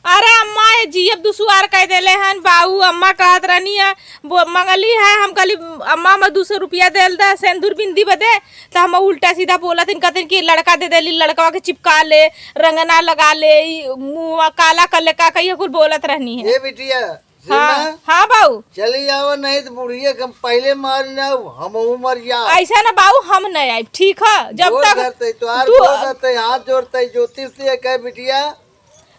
अरे अम्मा, ये जीयब दुसुआर कह देले हन बाऊ। अम्मा कहत रहनी है, वो मंगली है, हम कहली, "अम्मा, मैं दो सौ रुपया देल दा सेंदूर बिंदी बदे।" तो हम उल्टा सीधा बोलत हन, कहते कि लड़का दे देली, लड़कवा के चिपका ले, रंगना लगा ले, ई मुंह काला कर ले, का कहिए कुल बोलत रहनी है। ए बिटिया, हाँ, सुना? हाँ बाऊ। चली आवा, नहीं तो बुढ़िया के हम पहले मार जाऊ, हमहू मर जाओ। ऐसा ना बाऊ, हम नहीं आइब, ठीक है? जब तक तोहार तू गोड़ धरते, हाथ जोड़ते, ज्योतिष से कहे बिटिया,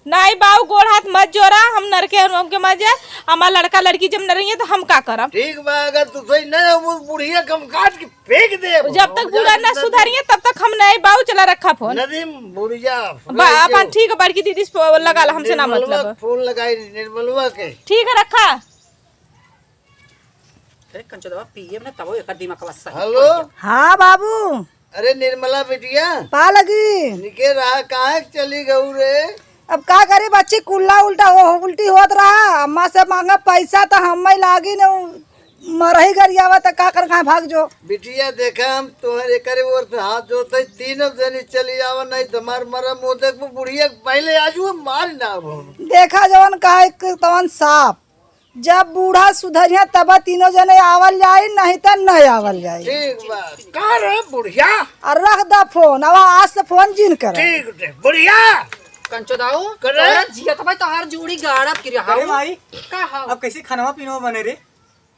नाई बाऊ, गोड़ हाथ मत जोड़ा, हम नरके हम के मत जाए। हमार लड़का लड़की जब न रहिए तो हम का करब? ठीक बा, अगर तू सही नहीं हो, वो बुढ़िया के हम काट के फेंक दे। जब तक बूढ़ा ना सुधरिए तब तक हम नहीं बाऊ, चला रखा फोन। नदीम बुढ़िया बा-, अपन ठीक है, बड़की दीदी से फो-, लगा ला, हमसे ना निर्मलवा मतलब। फोन लगाई निर्मलवा के। ठीक है, रखा। अरे कंचो दवा पिए में तबो एकर दिमागवा सही हेलो। पड़ गया। हाँ बाबू। अरे निर्मला बिटिया। पा लगी। निके रहा, काहे के चली गऊ रे? अब का करी बच्ची, कुल्ला उल्टा हो, उल्टी होत रहा, अम्मा से मांगा पैसा तो हम्मे लागी न, मरही गरियावा तो का कर, कहाँ भाग जो। बिटिया देखा, हम तोहर एकरे ओर से हाथ जोड़ते, तीनों जनी चली आवा, नहीं तो हमार मरम हो देखबो बुढ़िया के पहले आज वो मार ना हो। देखा जवन कहा एक तवन साफ, जब बूढ़ा सुधरिया तब तीनों जने आवल जाई, नहीं त नहीं आवल जाई। ठीक बा। का रे बुढ़िया? और रख द फोन, अब आज से फोन जिन कर। ठीक, ठीक, बुढ़िया। कंचो दाऊ, करे? तोरा जियत भाई तोहार जोड़ी गाड़ब की रे। अरे हाउ। भाई, का हाउ? अब कैसे खानवा पीनवा बने रे?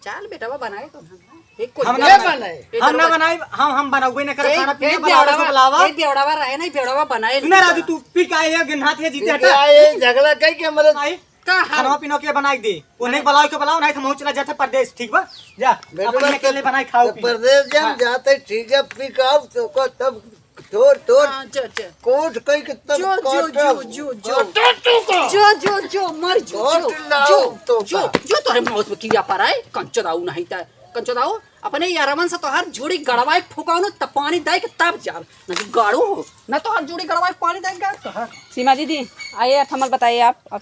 चाल बेटवा बनाए तो हम। एक कोई हम ना बनाए। बनाए। हम ना बनाए, हम, हम बनावे ना करे, ए, खाना पीना ए, बनावे बेवड़ावा, बुलावा। ए, बेवड़ावा रहे नहीं, बेवड़ावा बनाए सुना नहीं राजू, बना। तू पी के आए है, गिन्हात है, जीते ए, हटा। आए, झगड़ा कई के मतलब आई? का हाल? खानवा पीनवा के बनाई दे। उन्हें बुलाओ के बुलाओ, नहीं तो हम चला जाते परदेश, ठीक बा? जा, बेटवा अपन अकेले तब, बनाई खाओ तब पी। परदेश जाम हाँ। जाते, ठीक है, पी के आओ, तो को तब तोड़, तोड़। हाँ, जा, जा। कोट कई के तब जो, जो, काटब। जो, जो, जो। काटब तू को। जो, जो, जो, मर जो, कोट जो, लाओ जो, तो जो, का। जो तोहरे मौत में कीड़ा पड़ा है, कंचो दाऊ नहीं ता, कंचो दाऊ, अपने यारवन से तोहार जोड़ी गड़वाए फुकाओ न, त पानी दाई के तब जाब, ना कि गाड़ू हो, ना तोहार जोड़ी गड़वाए पानी दाई के तोहार। सीमा दीदी, आइए, अठमल बताइए आप, आपसे।